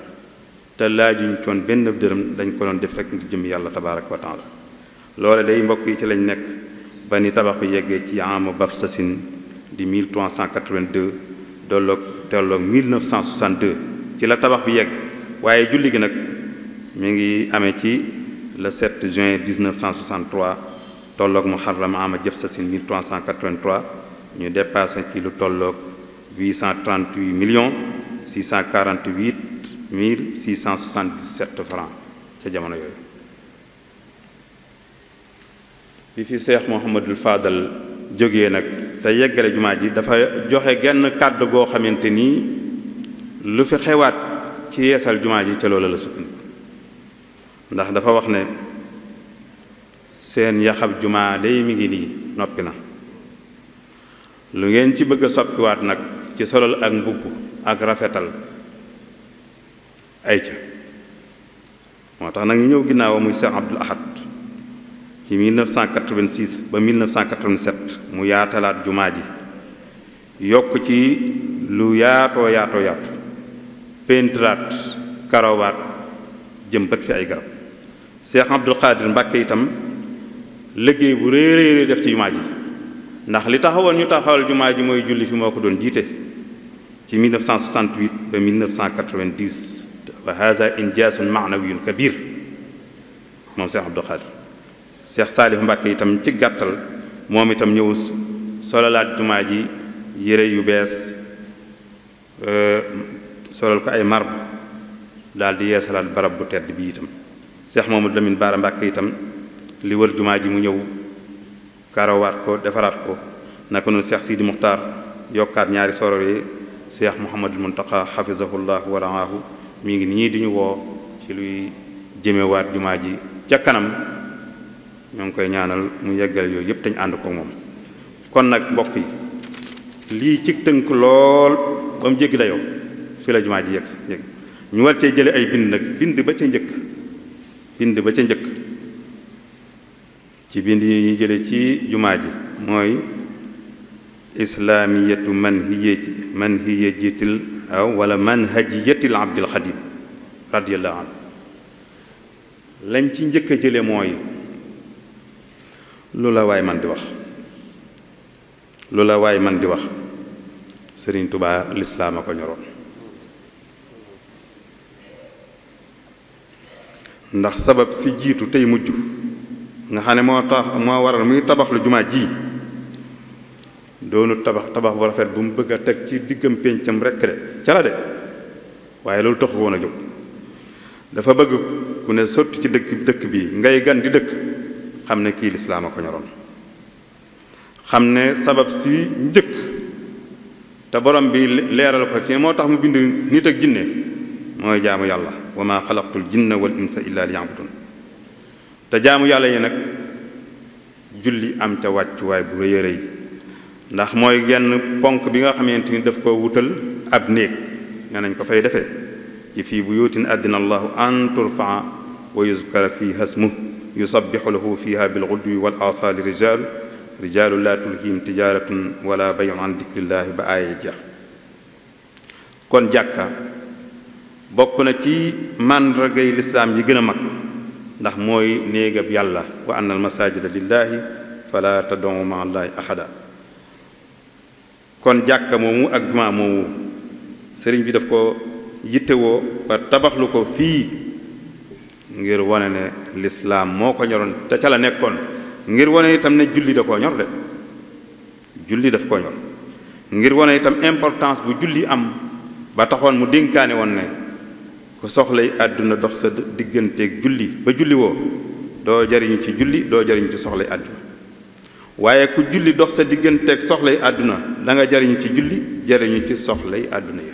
te laajuñ coon benn dërëm dañ ko doon def rek ngir jëm yàlla tabaaraka wa taala loole day mbokk yi ci lañ nekk ba ni tabax bi yeggee ci ama baf sasin di 1382 tolloog 1962 ci la tabax bi yegg waaye julli gi nag mi ngi amee ci le 7 juin 1963 tolloog muharram ama jëf sasin 1383 ñu dépassé ci lu tolloog 838 millions 648 mille 677 francs ca jamono yooyu bi fi Cheikh Mouhamadul Fadal jógee nag te yeggale jumaa ji dafa joxe genn kàddu goo xamante nii lu fi xewaat ci yeesal jumaa ji ca loola la sukkandiku ndax dafa wax ne seen yaxab jumaa day mi ngi nii noppi na lu ngeen ci bëgg a soppiwaat nag ci solal ak mbubb ak rafetal ay ca moo tax nag ñu ñëw ginnaaw muy Cheikh Abdoul Ahad ci 1986 ba 1987 mu yaatalaat jumaa ji yokk ci lu yaatoo péntiraat karawaat jëmbat fi ay garab Cheikh Abdoul Khadir Mbàkke itam liggéey bu réeréeré def ci jumaa ji ndax li taxawoon ñu taxawal jumaa ji mooy julli fi moo ko doon jiite ci 1968 ba 1990 wa haza injaasun maanawiyun kabir moom Cheikh Abdoul Khadir Cheikh Saalih Mbàkke itam ci gàttal moom itam ñëw solalaat jumaa ji yére yu bees solal ko ay marbre daal di yeesalaat barab bu tedd bi itam Cheikh Mamadou Lamine Bara Mbàkke itam li wër jumaa ji mu ñëw karawaat ko defaraat ko naka noonu Cheikh Sidi Muxtaar yokkaat ñaari soror yi Cheikh Mouhamadul Muntaqa xafisahullah wa raahu mi ngi nii di ñu woo ci luy jëmewaat jumaa ji ca kanam ñoo ngi koy ñaanal mu yeggale yooyu yëpp dañ ànd ko moom. kon nag mbokk yi lii ci tënk lool ba mu jéggi dayoo fi la jumaa ji yegg si ñu war cee jële ay bind nag bind ba ca njëkk ci bind yi ñuy jële ci jumaa ji mooy islaamiyatu manhiyatil wala manhajiyatil abdil xadim radiyallahu anhu lañ ci njëkk a jële mooy lu la waay man di wax Sëriñ Tubaa lislaam a ko ñoroon ndax sabab si jiitu tey mujj nga xam ne moo waral muy tabax lu jumaa ji doonu tabax bu rafet bu mu bëgg a teg ci diggam péncam rekk de ca la de waaye loolu taxu woon a jóg dafa bëgg ku ne sotti ci dëkk bi ngay gan di dëkk xam ne kii lislaam a ko ñoroon xam ne sabab si njëkk te borom bi leeral ko ci moo tax mu bind nit ak jinne mooy jaamu yàlla wa maa xalaqtul jinna wal insa illa liya'budun te jaamu yàlla yi nag julli am ca wàccuwaay bu rëy a rëy ndax mooy genn ponk bi nga xamante ni daf ko wutal ab néeg nga nañ ko fay defee ci fii buyuutin addina allahu an turfaa wa yuzkara fiiha ismuhu yusabbihu lahu fiiha bilghudwi wal aasaali rijaalu laa tulhiihim tijaaratun wala bay'un an dikrillaahi ba aaya jeex kon jàkka bokk na ci màndargay lislaam yi gën a mag ndax mooy néegab yàlla wa anna al masaajida lillaahi fala tad'u ma'a allaahi ahada kon jàkka moomu ak jumaa moomu sëriñ bi daf ko yittewoo ba tabaxlu ko fii ngir wane ne lislaam moo ko ñoroon te ca la nekkoon ngir wane itam ne julli da koo ñor de julli daf koo ñor ngir wane itam importance bu julli am ba taxoon mu dénkaane woon ne ku soxlay àdduna dox sa digganteeg julli ba julli woo doo jariñu ci julli doo jariñu ci soxlay àdduna waaye ku julli dox sa digganteeg soxlay àdduna da nga jariñu ci julli jariñu ci soxlay àdduna yi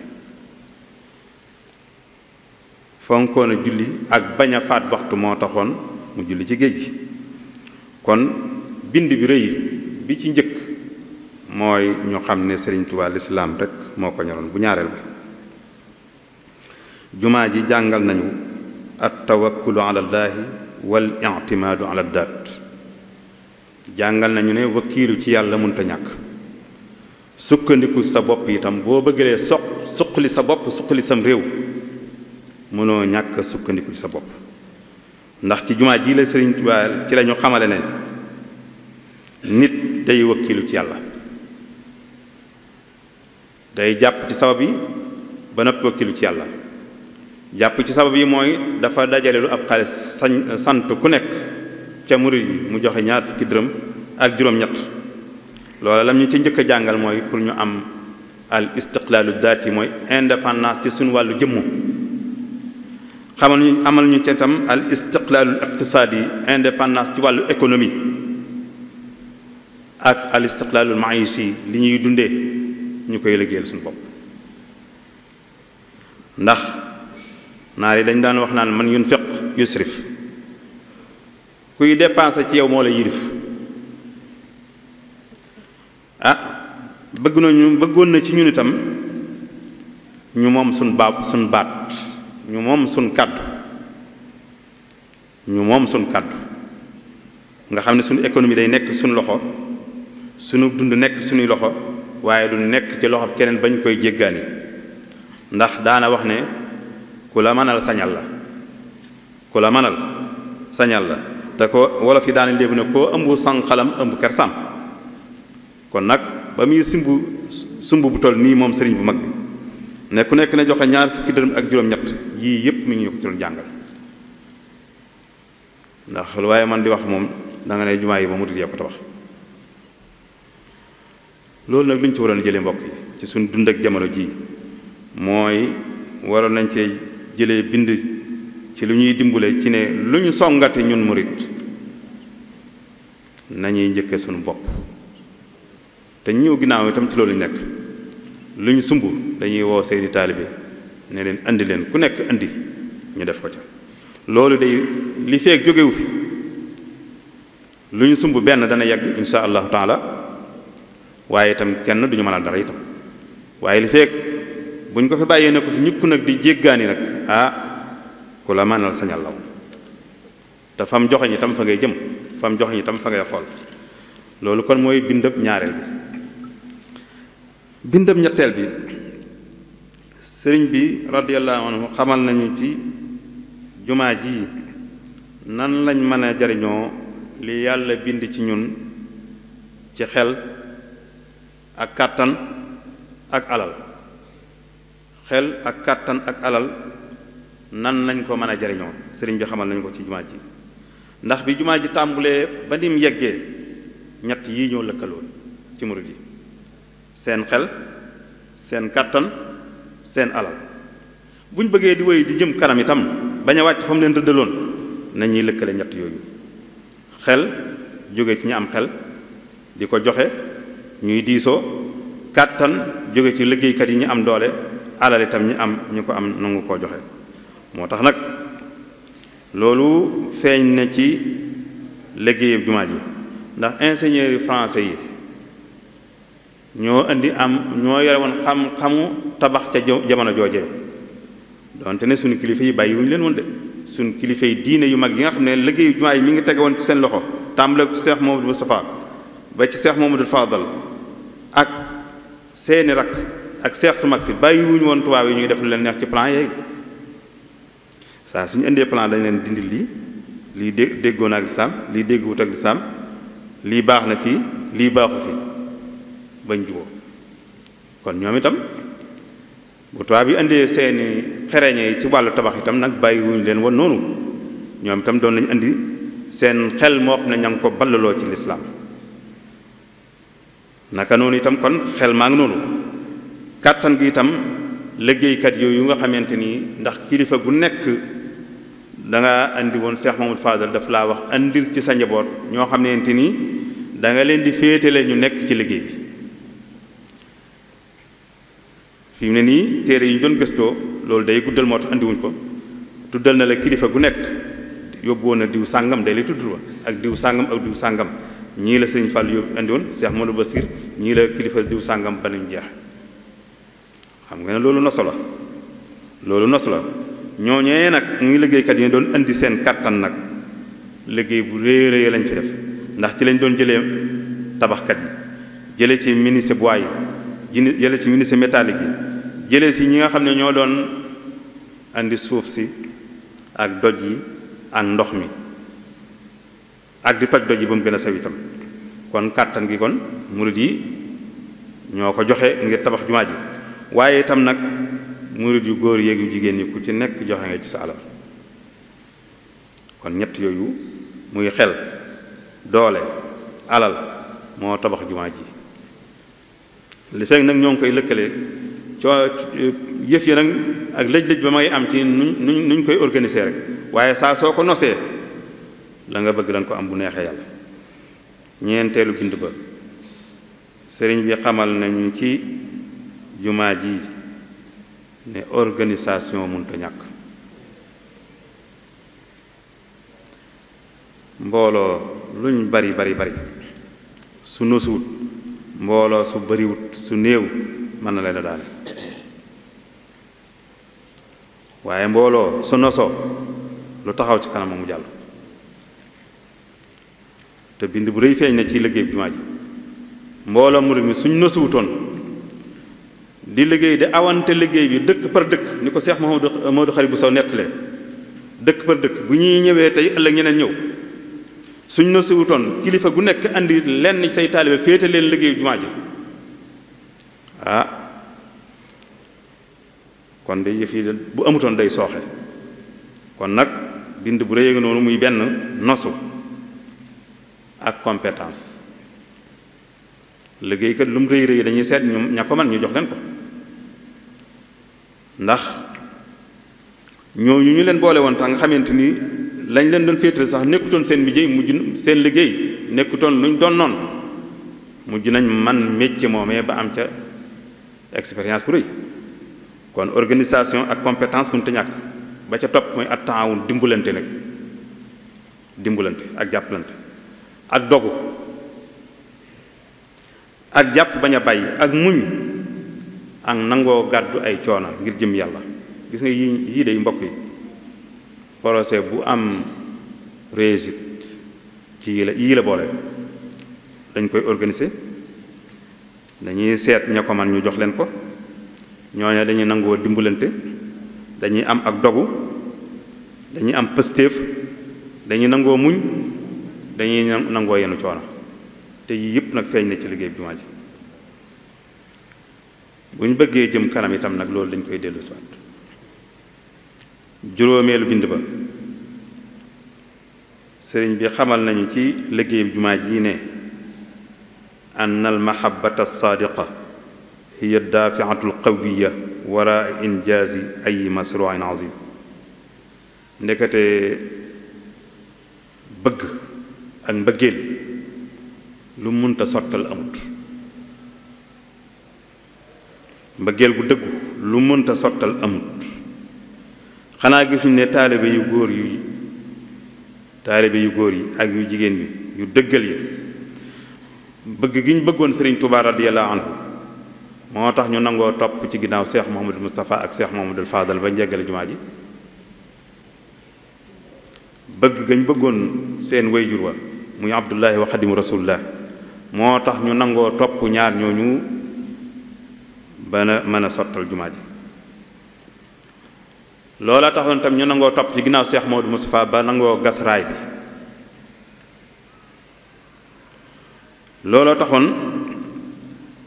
fonkoon a julli ak bañ a faat waxtu moo taxoon mu julli ci géej gi kon bind bi rëy bi ci njëkk mooy ñu xam ne Sëriñ Tuubaa lislaam rek moo ko ñoroon bu ñaareel bi jumaa ji jàngal nañu at tawakkulu ala llaahi wal i'timaadu ala daat jàngal nañu ne wakkiilu ci yàlla mënta ñàkk sukkandiku sa bopp itam boo bëggee suqali sa bopp suqali sam réew mënoo ñàkk sukkandiku ci sa bopp ndax ci jumaa ji la Sëriñ Tuubaa ci la ñu xamale ne nit day wakkiilu ci yàlla day jàpp ci sabab yi ba noppi wakkiilu ci yàlla jàpp ci sabab yi mooy dafa dajale lu ab xaalis sant ku nekk ca murid yi mu joxe 20 dërëm ak juróom-ñett loola lam ñu ci njëkk a jàngal mooy pour ñu am al istiqlaalu daati mooy indépendance ci suñu wàllu jëmmu amal ñu ci itam al istiqlaalul iqtisaadi indépendance ci wàllu économie ak al istiqlaalul maïsi li ñuy dundee ñu koy liggéeyal suñu bopp ndax naar yi dañ daan wax naan man yunfiq yusrif kuy dépensé ci yow moo la yirif bëggoon na ci ñun itam ñu moom suñ baat ñu moom suñ kàddu nga xam ne suñu économie day nekk suñu loxo suñu dund nekk suñuy loxo waaye du nekk ci loxo keneen bañ koy jéggaani ndax daana wax ne ku la mënal sañal la te ko wolof yi daana léebu ne koo ëmb sànqalam ëmb kersam kon nag ba muy sumb bu toll nii moom sëriñ bu mag bi ne ku nekk ne joxe 20 dërëm ak juróom-ñett yii yëpp mi ngi ñu ko ci doon jàngal ndax lu waaye man di wax moom da nga ne jumaa yi ba mu tudd ko tabax loolu nag lu ñu ci waroon jëlee mbokk yi ci suñ dund ak jamono jii mooy waroon nañ cee jëlee bind ci lu ñuy dimbale ci ne lu ñu songate ñun murit nañuy njëkke suñu bopp te ñëw ginnaaw itam ci loolu ñu nekk lu ñu sumb dañuy woo seeni taalibe ne leen andi leen ku nekk andi ñu def ko ca loolu day li feek jógewu fi lu ñu sumb benn dana yegg insha allahu taala waaye itam kenn duñu mënal dara itam waaye li feek buñ ko fi bàyyee ne ko fi ñukk nag di jéggaani nag ku la mënal sañal la te fam joxe ñi tam fa ngay jëm fam joxe ñi tam fa ngay xool loolu kon mooy bindab ñaareel bi bindab ñetteel bi sëriñ bi radiyallahu anhu xamal nañu ci jumaa ji nan lañ mën a jariñoo li yàlla bind ci ñun ci xel ak kàttan ak alal xel ak kàttan ak alal nan lañ ko mën a jariñoo sëriñ bi xamal nañu ko ci jumaa ji ndax bi jumaa ji tàmbulee ba nim yeggee ñett yii ñoo lëkkaloo ci murid yi seen xel seen kàttan seen alal buñ bëggee di wéy di jëm kanam itam bañ a wàcc fa mu leen rëddaloon nañuy lëkkale ñett yooyu xel jóge ci ñi am xel di ko joxe ñuy diisoo kàttan jóge ci liggéeykat yi ñu am doole alal itam ñu ko am nangu koo joxe moo tax nag loolu feeñ na ci liggéeyub jumaa ji ndax ingénieurs yi français yi ñoo yore woon xam-xamu tabax ca jamono joojee donte ne suñu kilifa yi bàyyi wuñu leen woon de suñu kilifa yi diine yu mag yi nga xam ne liggéeyu jumaa yi mi ngi tege woon ci seen loxo tàmbale ci Cheikh Mamadou Moustapha ba ci Cheikh Mamadou Fadal ak seeni rak ak Cheikh su mag si bàyyi wuñu woon tubaab yi ñuy def lu leen neex ci plan yeeg saa suñu indee plan dañ leen dindi lii déggoon ak lislaam lii dégguwut ak lislaam lii baax na fii lii baaxu fi bañ juboo kon ñoom itam bu tubaab yi indee seeni xereñe yi ci wàllu tabax itam nag bàyyiwuñu leen woon noonu ñoom itam doon nañu indi seen xel moo xam ne ña ngi ko ballaloo ci lislaam naka noonu itam kon xel maa ngi noonu kàttan gi itam liggéeykat yooyu nga xamante ni ndax kilifa gu nekk da nga andi woon Cheikh Mamadou Fadal daf laa wax andil ci sa njaboot ñoo xamante ni da nga leen di féetale ñu nekk ci liggéey bi fi mu ne nii téere yi ñu doon gëstoo loolu day guddal moo tax andiwuñ ko tuddal na la kilifa gu nekk yóbbu woon na diw sàngam day lay tudd wa ak diw sàngam ak diw sàngam ñii la sëriñ Fall yóbbu andi woon Cheikh Modou Bassir ñii la kilifa diw sàngam ba nuñ jeex xam nga ne loolu nosu la ñooñee nag muy liggéeykat yi doon indi seen kàttan nag liggéey bu réy lañ fi def ndax ci lañ doon jëlee tabaxkat yi jëlee ci menuisier bois yi jëlee ci menuisier métallique yi jëlee ci ñi nga xam ne ñoo doon andi suuf si ak doj yi ak ndox mi ak di toj doj yi ba mu gën a sew itam kon kàttan gi kon murid yi ñoo ko joxe ngir tabax jumaa ji waaye itam nag murid yu góor yeeg yu jigéen ñi ku ci nekk joxe nga ci sa alal kon ñett yooyu muy xel doole alal moo tabax jumaa ji li fekk nag ñoo ngi koy lëkkale yëf yi nag ak lëj-lëj ba may am ci nuñ koy organiser rek waaye saa soo ko nosee la nga bëgg dañ ko am bu neexee yàlla ñeenteelu bind ba sëriñ bi xamal nañu ci jumaa ji ne organisation mënta ñàkk mbooloo luñ bari su nosuwut mbooloo su bariwut su néew mën na leen a daane waaye mbooloo su nosoo lu taxaw ci kanam mu jàll te bind bu rëy feeñ na ci liggéey bi jumaa ji mbooloo murid mi suñ nosuwutoon di liggéey di awante liggéey bi dëkk par dëkk ni ko Cheikh Mamadou Khari bu Sow nettalee dëkk par dëkk bu ñuy ñëwee tey ëllëg ñeneen ñëw suñ na siwutoon kilifa gu nekk andi lenn say taalibe féete leen liggéey jumaa ji kon de yëf yi bu amutoon day sooxe kon nag bind bu rëy nga noonu muy benn nosu ak compétence liggéeykat lu mu rëy rëy dañuy seet ñoom ña ko man ñu jox leen ko ndax ñooñu ñu leen boole woon tax nga xamante ni lañ leen doon féetale sax nekkutoon seen liggéey mujj seen liggéey nekkutoon luñ doon noonu mujj nañ man métier moomee ba am ca expérience bu rëy kon organisation ak compétence mënut a ñàkk ba ca topp mooy at taawun dimbalante nag dimbalante ak jàppalante ak dogu ak jàpp bañ a bàyyi ak muñ ak nangoo gàddu ay coono ngir jëm yàlla gis nga yii day mbokk yi projet bu am réussite ci yii la boole dañ koy organiser dañuy seet ña ko man ñu jox leen ko ñooñu dañuy nangoo dimbalante dañuy am ak dogu dañuy am pëstéef dañuy nangoo muñ dañuy nangoo yenu coono te yii yëpp nag feeñ na ci liggéey bi jumaa ji bu ñu bëggee jëm kanam itam nag loolu dañ koy dellu si waat juróomeelu bind ba sëriñ bi xamal nañu ci liggéey jumaa ji ne an al mahabbata saadiqa hiya daafiatu alqawiya wara injaazi ay masruin azim ndekete bëgg ak mbëggeel lu munta sottal amut mbëggeel gu dëggu lu munta sottal amut xanaa gisuñ ne taalibe yu góor yi ak yu jigéen yi yu dëggal yi bëgg gi ñu bëggoon Sëriñ Tuubaa radiyallahu anhu moo tax ñu nangoo topp ci ginnaaw Cheikh Mouhamadul Moustapha ak Cheikh Mouhamadul Fadal ba njeggale jumaa ji bëgg gañ bëggoon seen wayjur wa muy Abdullahi wa Xadimu Rasulullah moo tax ñu nangoo topp ñaar ñooñu bana mën a sottal jumaa ji loola taxoon tam ñu nangoo topp ci ginnaaw Cheikh Mouhamadul Moustapha ba nangoo gas raay bi looloo taxoon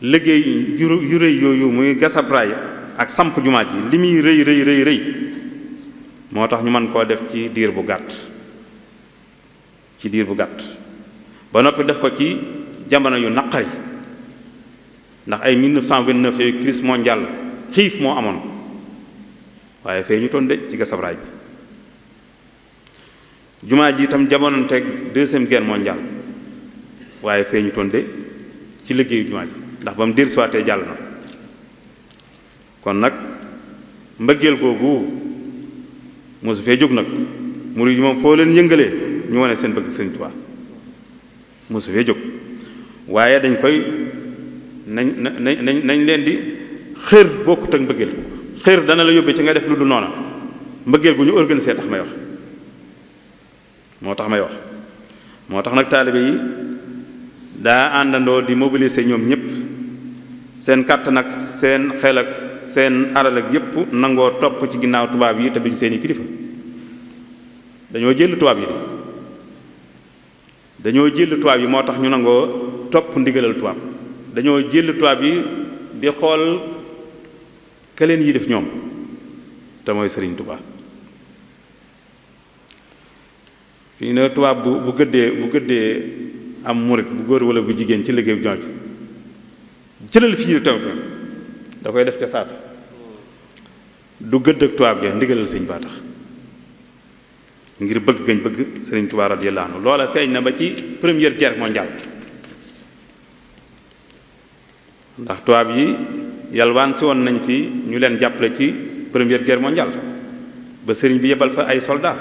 liggéey yu rëy yooyu muy gasab raay ak samp jumaa ji li muy rëy moo tax ñu mën koo def ci diir bu gàtt ba noppi def ko ci jamono yu naqari ndax ay 1929 yooyu crise mondiale xiif moo amoon waaye fee ñu toon de ci gasab raay bi jumaa ji itam jamono teg deuxième guerre mondiale waaye fee ñu toon de ci liggéeyu jumaa ji ndax ba mu dellusiwaatee jàll na kon nag mbëggeel googu mosu fee jóg nag murid yi moom foo leen yëngalee ñu wane seen bëgg Sëriñ Tuubaa mosu fee jóg waaye dañ koy nañ leen di xër bokkut ak mbëggeel xër dana la yóbbee ci nga def lu dul noona mbëggeel gu ñu organisé tax may wax moo tax nag taalibe yi daa àndandoo di mobiliser ñoom ñëpp seen kàttan ak seen xel ak seen alal ak yëpp nangoo topp ci ginnaaw tubaab yi te duñ seeni kilifa dañoo jël tubaab yi moo tax ñu nangoo topp ndigalal tubaab dañoo jël tubaab yi di xool ka leen yi def ñoom te mooy Sëriñ Tuubaa fii ne tubaab bu gëddee am murit bu góor wala bu jigéen ci liggéey bu jumaa bi jëlal fii tam fi da koy def ca saasa du gëdd ak tubaab ja ndigalal sëñ baa tax ngir bëgg gañ bëgg Sëriñ Tuubaa radiyallaahu anhu loola feeñ na ba ci première guerre mondiale ndax tubaab yi yalwaan si woon nañ fi ñu leen jàppale ci première guerre mondiale ba sëriñ bi yebal fa ay soldat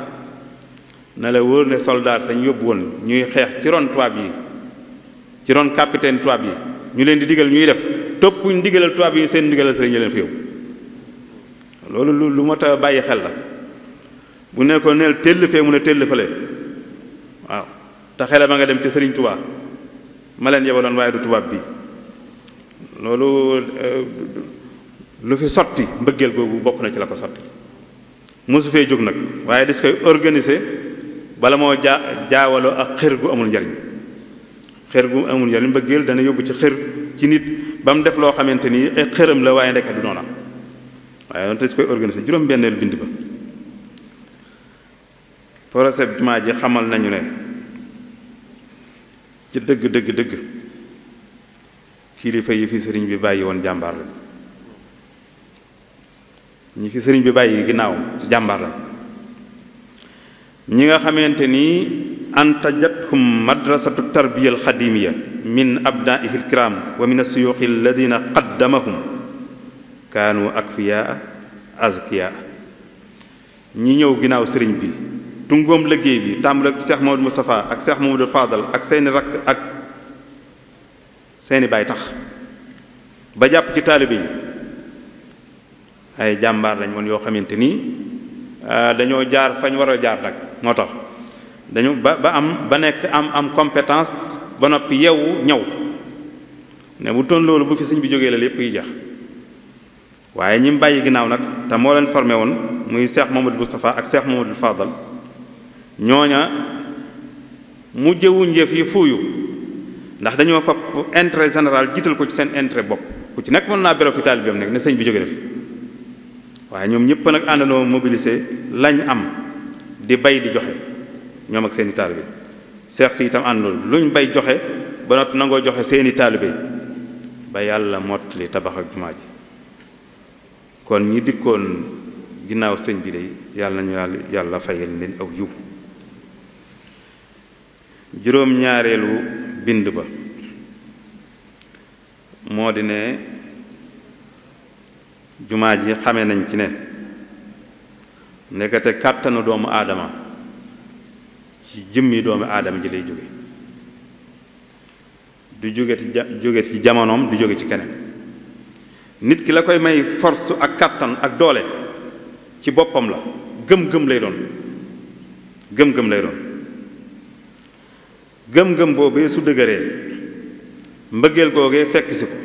na la wóor ne soldat sañ yóbbu woon ñuy xeex ci ron tubaab yi ci ron capitaine tubaab yi ñu leen di digal ñuy def toppuñ ndigalal tubaab yi seen ndigalal sëriñ ñu leen fi yóbbu loolu lu mat a bàyyi xel la bu nekkoon neel tell fee mu ne tell fale waaw te xele ma nga dem ci Sëriñ Tuubaa ma leen yebaloon waaye du tubaab bi loolu lu fi sotti mbëggeel googu bokk na ci la ko sotti mosu fee jóg nag waaye dis koy organiser bala moo jaawaloo ak xër gu amul njariñ mbëggeel dana yóbbu ci xër ci nit ba mu def loo xamante ni ay xëram la waaye ndeke du noona waaye noonu te dis koy organiser juróom-benneelu bind ba projet jumaa ji xamal nañu ne ci dëgg kilifa yi fi sëriñ bi bàyyi woon jàmbaar lañ ñi fi sëriñ bi bàyyi ginnaaw jàmbaar lañ ñi nga xamante ni antajathum madrasatu tarbiya alxadimiya min abnaihi alkiram wa min asuyuxi alladina qaddamahum kaanu akfiyaa azkiya ñi ñëw ginnaaw sëriñ bi tungoom liggéey bi tàmbale ak Cheikh Mamadou Moustapha ak Cheikh Mamadou Fadal ak seeni rakk ak seeni baay tax ba jàpp ci taalibe yi ay jàmbaar lañ woon yoo xamante ni dañoo jaar fañ war a jaar nag moo tax dañu ba nekk am compétence ba noppi yeewu ñëw ne bu toon loolu bu fi sëñ bi jógee la lépp yi jax waaye ñi mu bàyyi ginnaaw nag te moo leen formé woon muy Cheikh Mamadou Moustapha ak Cheikh Mamadou Fadal ñooña mu jëwuñ yëf yi fuuyu ndax dañoo fab intérêt général jiital ko ci seen intérêt bopp ku ci nekk mën naa beroo ki taalibeem nekk ne sëñ bi jóge na fi waaye ñoom ñëpp nag àndandoo mobilisé lañ am di bay di joxe ñoom ak seeni taalibe seex si itam àndoon luñ bay joxe ba noppi nangoo joxe seeni taalibe ba yàlla mottali tabax ak jumaa ji kon ñi dikkoon ginnaaw sëñ bi de yàlla nañu yàlla fayal leen aw yiw juróom-ñaareelu bind ba moo di ne jumaa ji xamee nañ ci ne nekkate kàttanu doomu aadama ci jëmmi doomu aadama ji lay jóge du jóge ci jamonoom du jóge ci keneen nit ki la koy may force ak kàttan ak doole ci boppam la gëm-gëm lay doon gëm-gëm lay doon gëm-gëm boobee su dëgëree mbëggeel googee fekk si ko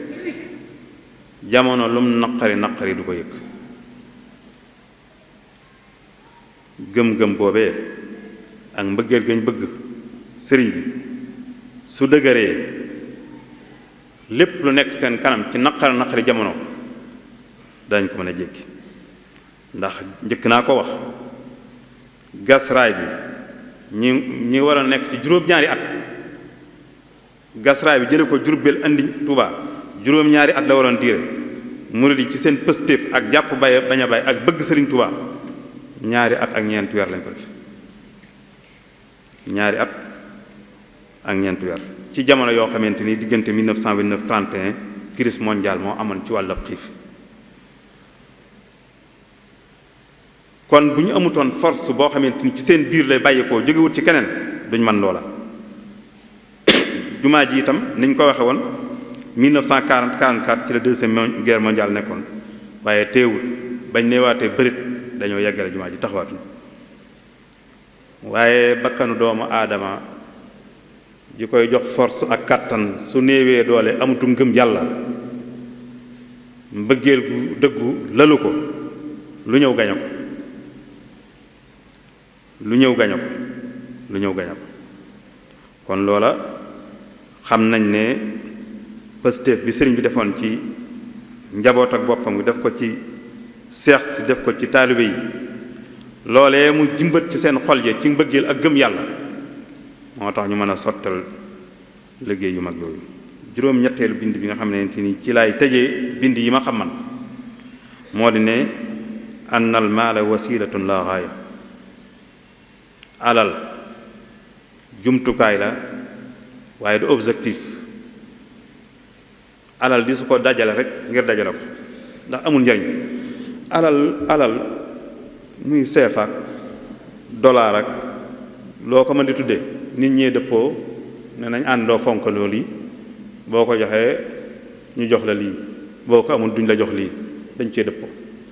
jamono lum naqari du ko yëg gëm-gëm boobee ak mbëggeel gañ bëgg sëriñ bi su dëgëree lépp lu nekk seen kanam ci naqari jamono dañ ko mën a jéggi ndax njëkk naa ko wax gas raay bi ñi war a nekk ci juróom-ñaari at gas raay bi jële ko Jurbel andi Tuubaa juróom-ñaari at la waroon diire murid yi ci seen pëstéef ak jàpp bañ a bay ak bëgg sëriñ Tuubaa ñaari at ak ñeenti weer lañ ko def ñaari at ak ñeenti weer ci jamono yoo xamante ni diggante 1929 31 crise mondiale moo amoon ci wàllu xiif kon bu ñu amutoon force boo xamante ni ci seen biir lay bàyyeekoo jógewut ci keneen duñ man loola jumaa ji itam niñ ko waxe woon 1940 44 ci la deuxième guerre mondiale nekkoon waaye teewul bañ neewaatee bërit dañoo yeggale jumaa ji taxawaatuñ waaye bakkanu doomu aadama ji koy jox force ak kàttan su néewee doole amutu ngëm yàlla mbëggeel gu dëggu lalu ko lu ñëw gaño ko lu ñëw gaño ko kon loola xam nañ ne pëstéef bi sëriñ bi defoon ci njaboot ak boppam gi def ko ci seex si def ko ci taalibe yi loolee mu jimbat ci seen xol yi ci mbëggeel ak gëm yàlla moo tax ñu mën a sottal liggéey yu mag yooyu juróom-ñetteelu bind bi nga xam ne ni ci laay tëjee bind yi ma xam man moo di ne anna al maala wasilatun la gaaya alal jumtukaay la waaye du objectif alal di su ko dajale rek ngir dajale ko ndax amul njariñ alal muy seefa ak dollar ak loo ko mën di tuddee nit ñee dëppoo ne nañ àndoo fonk loolu yi boo ko joxee ñu jox la lii boo ko amul duñ la jox lii dañ cee dëppoo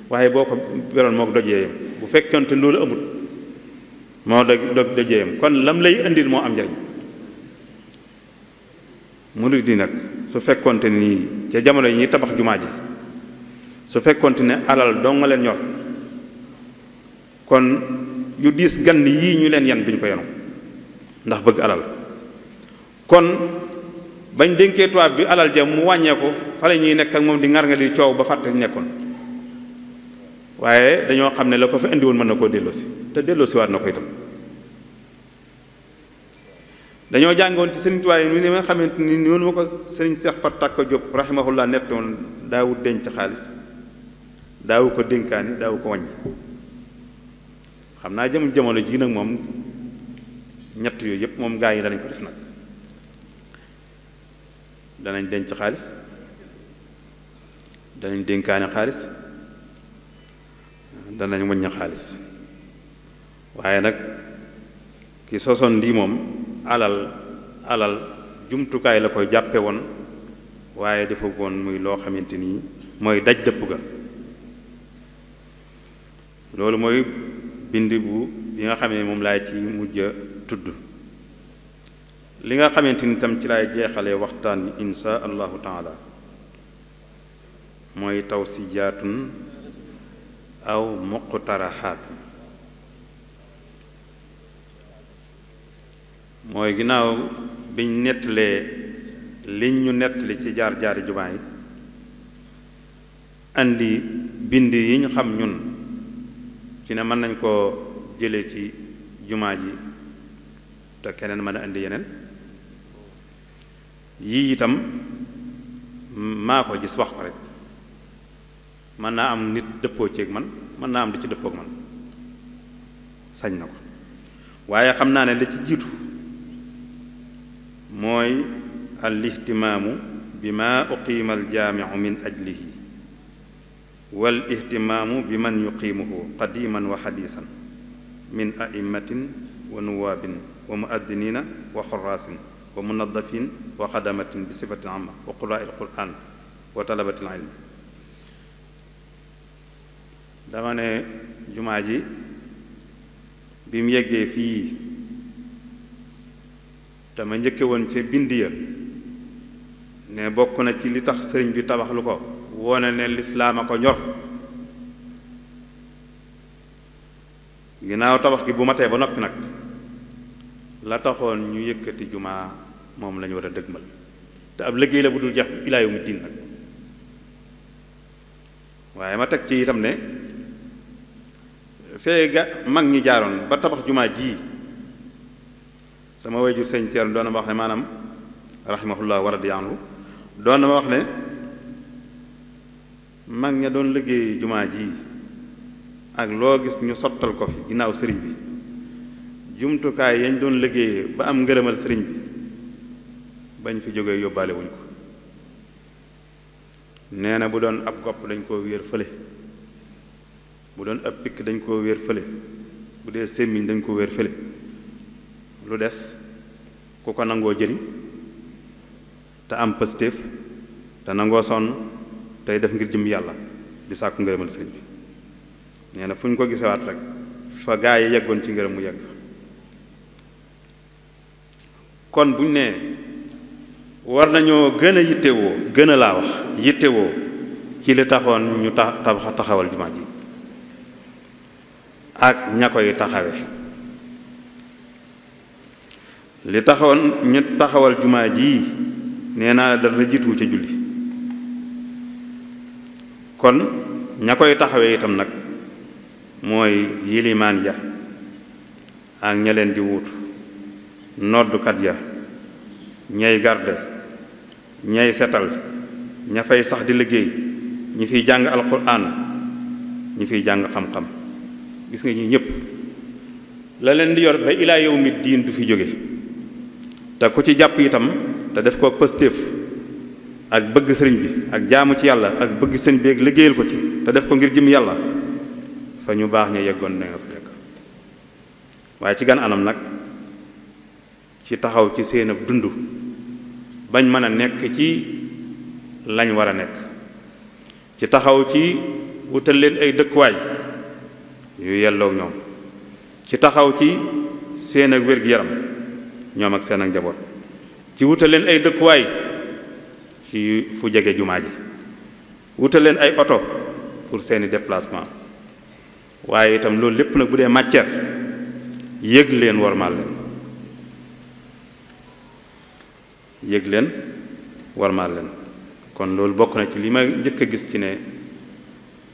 waaye boo ko beroon moo ko dojee yam bu fekkente loolu amul moo dojee yam kon lam lay indil moo am njariñ murid yi nag su fekkonte nii ca jamono yi ñuy tabax jumaa ji su fekkonte ne alal doo nga leen ñor kon yu diis gann yii ñu leen yan duñ ko yenu ndax bëgg alal kon bañ dénkee tubaab bi alal ja mu wàññeeku fa la ñuy nekk ak moom di ngar nga di coow ba fàtte nekkoon waaye dañoo xam ne la ko fa indi woon mën na koo delloosi te delloosi waat na ko itam dañoo jàngoon ci Sëriñ Tuubaa ni nga xamante ni noonu ma ko Sëriñ Seex Fat Tàkko Jóob rahimahullah nettoon daawu denc xaalis daawu ko dénkaani daawu ko wàññi xam naa jamono ji nag moom ñett yooyu yëpp moom gaa yi danañ ko def nag danañ denc xaalis danañ dénkaani xaalis danañ wàññi xaalis waaye nag ki sosoon lii moom alal jumtukaay la koy jàppe woon waaye dafa woon muy loo xamante nii mooy daj dëpp ga loolu mooy bind bi nga xam ne moom laay ci mujj a tudd li nga xamante ni tam ci laay jeexalee waxtaan bi insha allahu taala mooy tawsijaatun aw muqtaraxaat mooy ginnaaw biñ nettalee liñ ñu nettali ci jaar-jaari jumaa yi andi bind yi ñu xam ñun ci ne mën nañ koo jële ci jumaa ji te keneen mën a indi yeneen yii itam maa ko gis wax ko rek mën naa am nit dëppoo ceeg man mën naa am du ci dëppook man sañ na ko waaye xam naa ne la ci jiitu mooy al ihtimaamu bi ma uqiima al jaamiu min ajlihi wal ihtimaamu bi man yuqiimuhu qadiman wa xadiisan min aimmatin wa nuwaabin wa muaddinina wa xuraasin wa munadafin wa xadamatin bi sifatin amma wa quraai al quran wa talabati al ilm dama ne jumaa ji bi mu yeggee fii te ma njëkke woon ca bind ya ne bokk na ci li tax sëriñ bi tabax lu ko wone ne lislaam a ko ñor ginnaaw tabax gi bu matee ba noppi nag la taxoon ñu yëkkati jumaa moom lañu war a dëgmal te ab liggéey la bu dul jeex bi ilaa yawmi diin nag waaye ma teg ci itam ne fee ga mag ñi jaaroon ba tabax jumaa ji sama wayjur sëñ Thierno doon na ma wax ne maanaam rahimahullah wa radiya anhu doon na ma wax ne mag ña doon liggéey jumaa ji ak loo gis ñu sottal ko fi ginnaaw sëriñ bi jumtukaay yañ doon liggéeyee ba am ngërëmal sëriñ bi bañ fi jógee yóbbaale wuñ ko nee na bu doon ab gopp dañ koo wéer fële bu doon ab pikk dañ koo wéer fële bu dee sémmiñ dañ ko wéer fële lu des ku ko nangoo jëriñ te am pëstéef te nangoo sonn tey def ngir jëm yàlla di sàkku ngërëmal sëriñ bi nee na fu ñu ko gisewaat rek fa gaa yi yeggoon ci ngërëm mu yegg fa kon buñ nee war nañoo gën a yittewoo gën a laa wax yittewoo ci li taxoon ñu taxawal jumaa ji ak ña koy taxawe li taxoon ñu taxawal jumaa ji nee naa dara jiitu ca julli kon ña koy taxawee itam nag mooy yilimaan ya ak ña leen di wuutu noddukat ya ñay garde ñay setal ña fay sax di liggéey ñi fiy jàng alquran ñi fiy jàng xam-xam gis nga ñi ñëpp la leen di yor ba ilaa yawmi diin du fi jóge te ku ci jàpp itam te def ko pëstéef ak bëgg sëriñ bi ak jaamu ci yàlla ak bëgg sëriñ bi ak liggéeyal ko ci te def ko ngir jëm yàlla fa ñu baax ña yeggoon na nga fa yegg waaye ci gan anam nag ci taxaw ci seen ab dund bañ mën a nekk ci lañ war a nekk ci taxaw ci wutal leen ay dëkkuwaay yu yelloo ñoom ci taxaw ci seen ak wér-gi-yaram ñoom ak seen ak njaboot ci wutal leen ay dëkkuwaay ci fu jege jumaa ji wutal leen ay oto pour seeni déplacement waaye itam loolu lépp nag bu dee matière yëg leen warmaal leen yëg leen warmaal leen kon loolu bokk na ci li ma njëkk a gis ci ne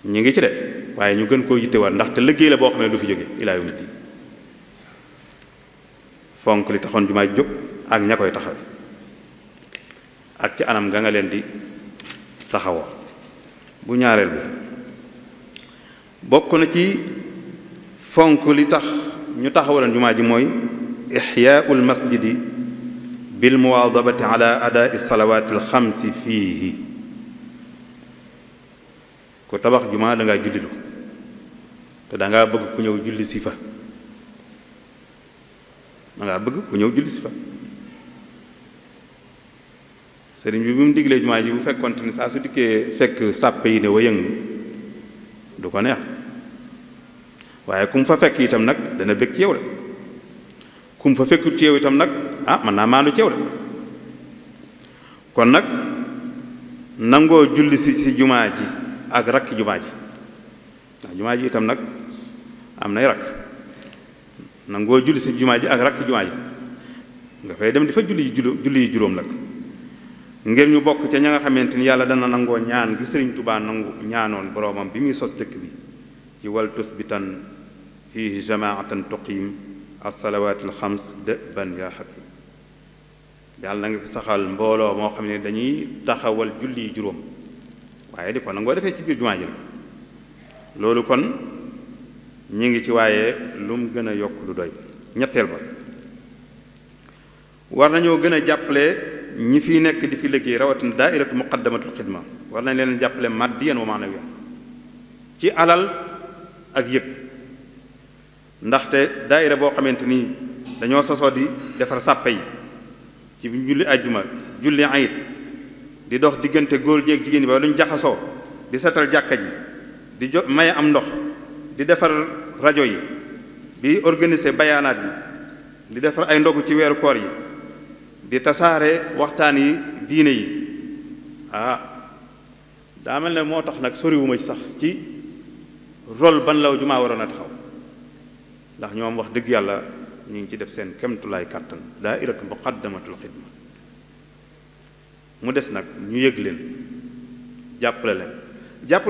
ñu ngi ci de waaye ñu gën koo yittewaat ndaxte liggéey la boo xam ne du fi jóge ilaa yawmi diin fonk li taxoon jumaa ji jóg ak ña koy taxawe ak ci anam ga nga leen di taxawoo. bu ñaareel bi bokk na ci fonk li tax ñu taxawalan jumaa ji mooy ixyaa'ul masjidi bil muwaadabati ala adaa'i salawaati al xamsi fiihi. ku tabax jumaa da ngaa jullilu te da ngaa bëgg ku ñëw julli si fa sëriñ bi mu diglee jumaa ji bu fekkonte ni saa su dikkee fekk sàppe yi ne wa yëng du ko neex, waaye ku mu fa fekk itam nag dana bëgg ci yow de, ku mu fa fekkul ci yow itam nag mën naa maandu ci yow de. kon nag nangoo julli si jumaa ji ak rakki jumaa ji, ndax jumaa ji itam nag am nay rakk, nangoo julli si jumaa ji ak rakki jumaa ji nga fay dem di fa julli yi juróom nag ngir ñu bokk ca ña nga xamante ni yàlla dana nangoo ñaan gi Sëriñ Tuubaa nangu ñaanoon boroomam bi muy sos dëkk bi ci wal tusbitan fihi jamaatan tuqim as-salawaati al-xams dëban yaa hakim. yàlla na nga fi saxal mbooloo moo xam ne dañuy taxawal julli yi juróom waaye di ko nangoo defee ci biir jumaa ji la. loolu kon ñi ngi ci, waaye lu mu gën a yokk lu doy. ñetteel ba war nañoo gën a jàppale ñi fi nekk di fi liggéey, rawatina daairatu muqaddamatul xidma war nañ leen jàppale maddiyan wa maanawiyan ci alal ak yëg. ndaxte daaira boo xamante ni dañoo sosoo di defar sàppe yi ci julli ajjuma julli ayit di dox diggante góor ñi ak jigéen ñi ba luñ jaxasoo, di setal jàkka ji, di maye am ndox, di defar rajo yi, di organiser bayaanaat yi, di defar ay ndogu ci weeru koor yi, di tasaare waxtaan yi diine yi. daa mel ne moo tax nag soriwuma ci sax ci rôle ban law jumaa waroon a taxaw, ndax ñoom wax dëgg yàlla ñu ngi ci def seen kemtulaay kàttan daairatu muqaddamatul xidma. mu des nag ñu yëg leen, jàppale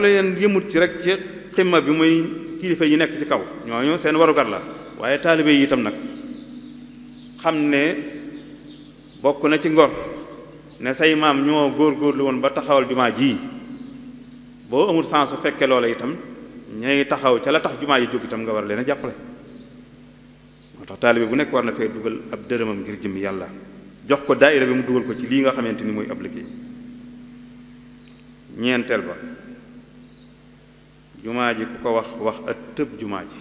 leen yëmut ci rek ci ximma bi muy kilifa yi nekk ci kaw, ñooñu seen warugar la, waaye taalibe yi itam nag xam ne bokk na ci ngor ne say maam ñoo góor-góorlu woon ba taxawal jumaa ji. boo amul sens su fekkee loola itam ñay taxaw ca la tax jumaa ji jóg itam nga war leen a jàppale. moo tax taalibe bu nekk war na fee dugal ab dërëmam ngir jëm yàlla, jox ko daayira bi mu dugal ko ci lii nga xamante ni mooy ab liggéey. ñeenteel ba jumaa ji ku ko wax ak tëb jumaa ji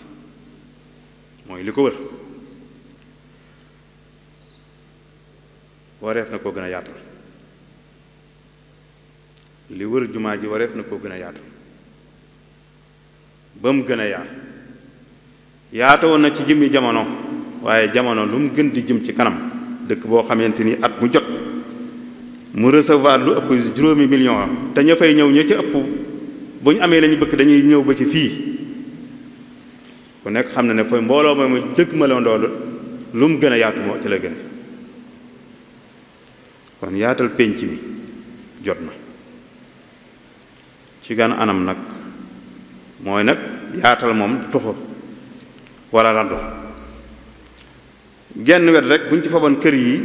mooy li ko wër, wareef na koo gën a yaatal. li wër jumaa ji wareef na koo gën a yaatal ba mu gën a yaata woon na ci jëmmi jamono, waaye jamono lu mu gën di jëm ci kanam, dëkk boo xamante ni at mu jot mu recevoir lu ëpp juróomi million, te ña fay ñëw ña ci ëpp bu ñu amee lañu bëgg dañuy ñëw ba ci fii. ku nekk xam na ne fooy mbooloo mooy mu dëgg ma la ndoolu lu mu gën a yaatu moo ci la gën. kon yaatal pénc mi jot na ci gan anam nag mooy nag yaatal moom tuxu wala rando genn wet rek buñ ci faboon kër yi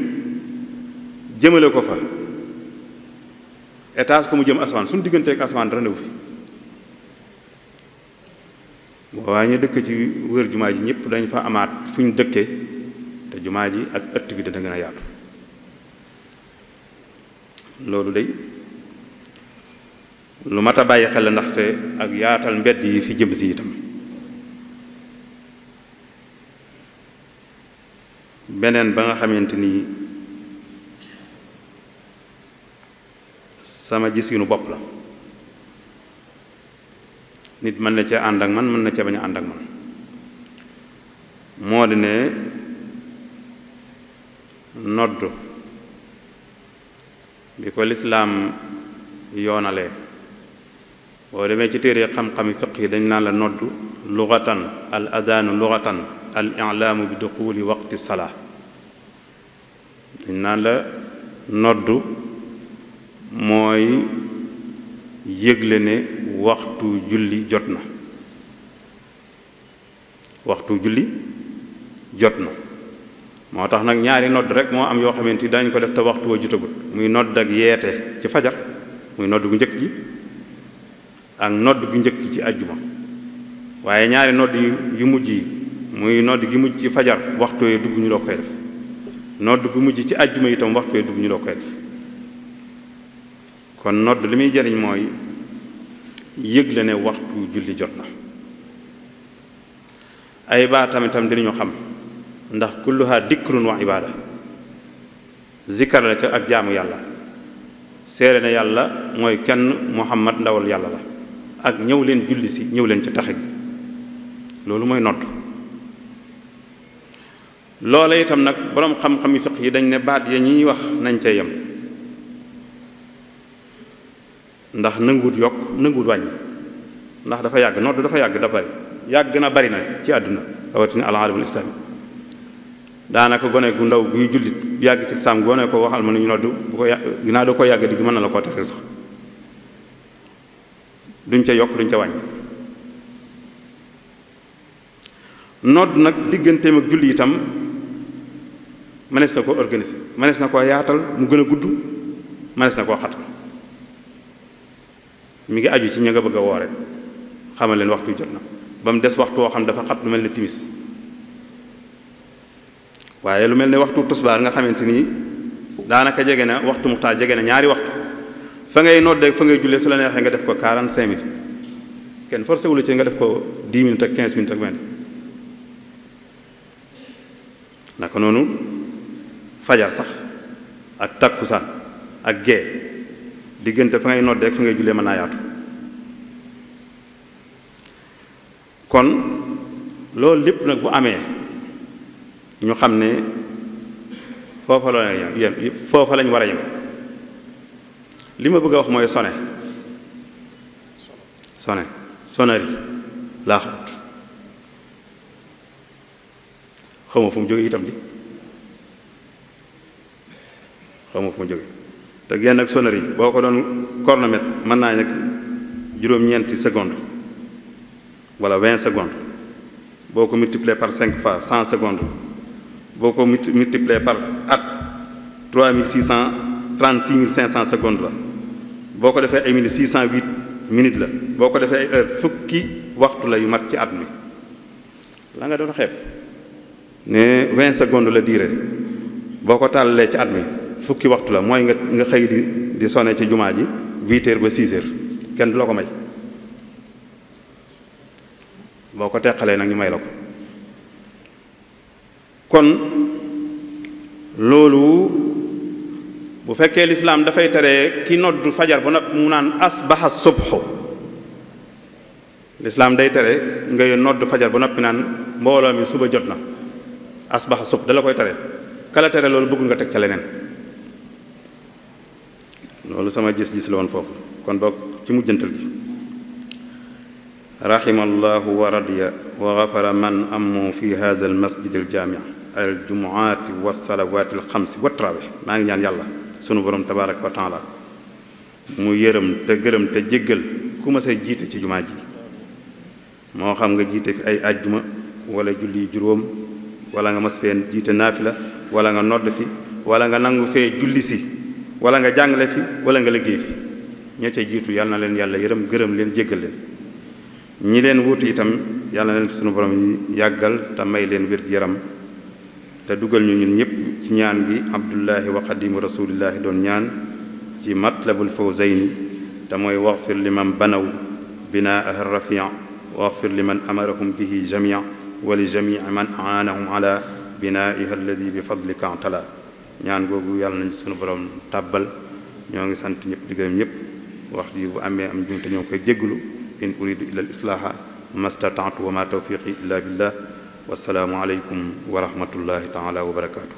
jëmale ko fa étage ko mu jëm asamaan suñu digganteek asamaan dara newu fi. waaye ñu dëkk ci wër jumaa ji ñëpp dañ fa amaat fu ñu dëkkee te jumaa ji ak ëtt bi dana gën a yaatu. loolu day lu mat a bàyyi xel ndaxte ak yaatal mbedd yi fi jëm si itam. beneen ba nga xamante ni sama gisinu bopp la, nit mën na cee ànd ak man, mën na cee bañ a ànd ak man, moo di ne nodd bi ko lislaam yoonalee boo demee ci téere xam-xami fiq yi dañ naan la nodd lughatan al adaanu lughatan al i'laamu bi duxuli waqti salaa. dañ naan la nodd mooy yëgle ne waxtu julli jot na, waxtu julli jot na. moo tax nag ñaari nodd rek moo am yoo xamante ni dañ ko def te waxtu wa jotagut muy nodd ak yeete ci fajar muy nodd gu njëkk gi ak nodd gu njëkk ci àjjuma waaye ñaari nodd yu mujj yi muy nodd gi mujj ci fajar waxtu wee dugg ñu doo koy def nodd gu mujj ci àjjuma itam waxtu wee dugg ñu doo koy def kon nodd li muy jariñ mooy yëgle ne waxtu julli jot na ay baatam itam dinañu xam ndax kulluha dikrun wa ibada zikkar la ca ak jaamu yàlla seere ne yàlla mooy kenn muhammad ndawal yàlla la ak ñëw leen julli si ñëw leen ca taxe gi loolu mooy nodd loola itam nag boroom xam-xam yi fiq yi dañ ne baat ya ñiy wax nañ cee yem ndax nanguwut yokk nanguwut wàññi ndax dafa yàgg nodd dafa yàgg dafa bari yàgg na bari na ci àdduna rawatina al aalamul islami daanaka gone gu ndaw guy jullit yàgg ci lislaam gone ko waxal ma nu ñu nodd bu ko ginnaaw da ko yàgg digg mën na la koo tereel sax duñ ca yokk duñ ca wàññi nodd nag digganteem ak julli itam mënees na koo organiser mënees na koo yaatal mu gën a gudd mënees na koo xatal mi ngi aju ci ña nga bëgg a woore xamal leen waxtu jot na ba mu des waxtu woo xam dafa xat lu mel ne timis waaye lu mel ne waxtu tusbaar nga xamante ni daanaka jege na waxtu muxtaar jege na ñaari waxtu fa ngay noddee fa ngay jullee su la neexee nga def ko 45 minutes kenn forcé wu la ci nga def ko 10 minutes ak 15 minutes ak 20 naka noonu fajar sax ak takkusaan ak gee diggante fa ngay noddee ak fa ngay jullee mën naa yaatu kon loolu lépp nag bu amee ñu xam ne foofa la yem foofa lañ war a yem li ma bëgg a wax mooy sonnerie laa xamut xaw ma fu mu jóge itam di xaw ma fu mu jóge te genn ak sonnerie boo ko doon chronomètre mën naa nekk juróom-ñeenti seconde wala 20 secondes boo ko multiplier par 5 fois 100 secondes boo ko multiplier par at 3600 secondes la boo ko defee ay minutes 608 minutes la boo ko defee ay heure fukki waxtu la yu mat ci at mi la nga doon xeeb ne 20 secondes la durée boo ko tàllalee ci at mi fukki waxtu la mooy nga xëy di sonné ci jumaa ji 8 heures ba 6 heures kenn du la ko may boo ko teqalee nag ñu may la ko kon loolu bu fekkee lislaam dafay tere ki noddu fajar ba noppi mu naan asbaxa subhu lislaam day tere ngay noddu fajar ba noppi naan mbooloo mi suba jot na asbaxa subh dala koy tere kala tere loolu bëggul nga teg ca leneen loolu sama gis-gis la woon foofu kon boog ci mujjantal gi rahimallahu wa radiya wa ghafara man amu fi hadha al masjid al jami' al jumu'at wa salawat al khams wa tarawih maa ngi ñaan yàlla sunu borom tabaraka wa taala mu yërëm te gërëm te jéggal ku ma say jiite ci jumaa ji moo xam nga jiite fi ay ajjuma wala julli juróom wala nga mas fee jiite naafila wala nga nodd fi wala nga nangu fee julli si wala nga jàngale fi wala nga liggéey fi ña ca jiitu yàlla na leen yàlla yërëm gërëm leen jéggal leen ñi leen wuutu itam yàlla na leen fi sunu borom yi yàggal te may leen wér-gu-yaram te dugal ñu ñun ñëpp ci ñaan gi abdullahi wa xadimu rasulillahi doon ñaan ci matlabul fawzayni te mooy waxfir liman banaw binaaha rafia waxfir liman amarahum bihi jamia wa li jamii man aanahum ala binaiha alladi bi fadlika tala ñaan googu yàlla nañ sunu borom tàbbal ñoo ngi sant ñëpp di gërëm ñëpp wax ji bu amee am jumte ñoo koy jégglu in uridu illa al islaaha mastataatu wa ma tawfiqi illa billah wassalaamu aleykum wa rahmatullahi taala wa barakaatu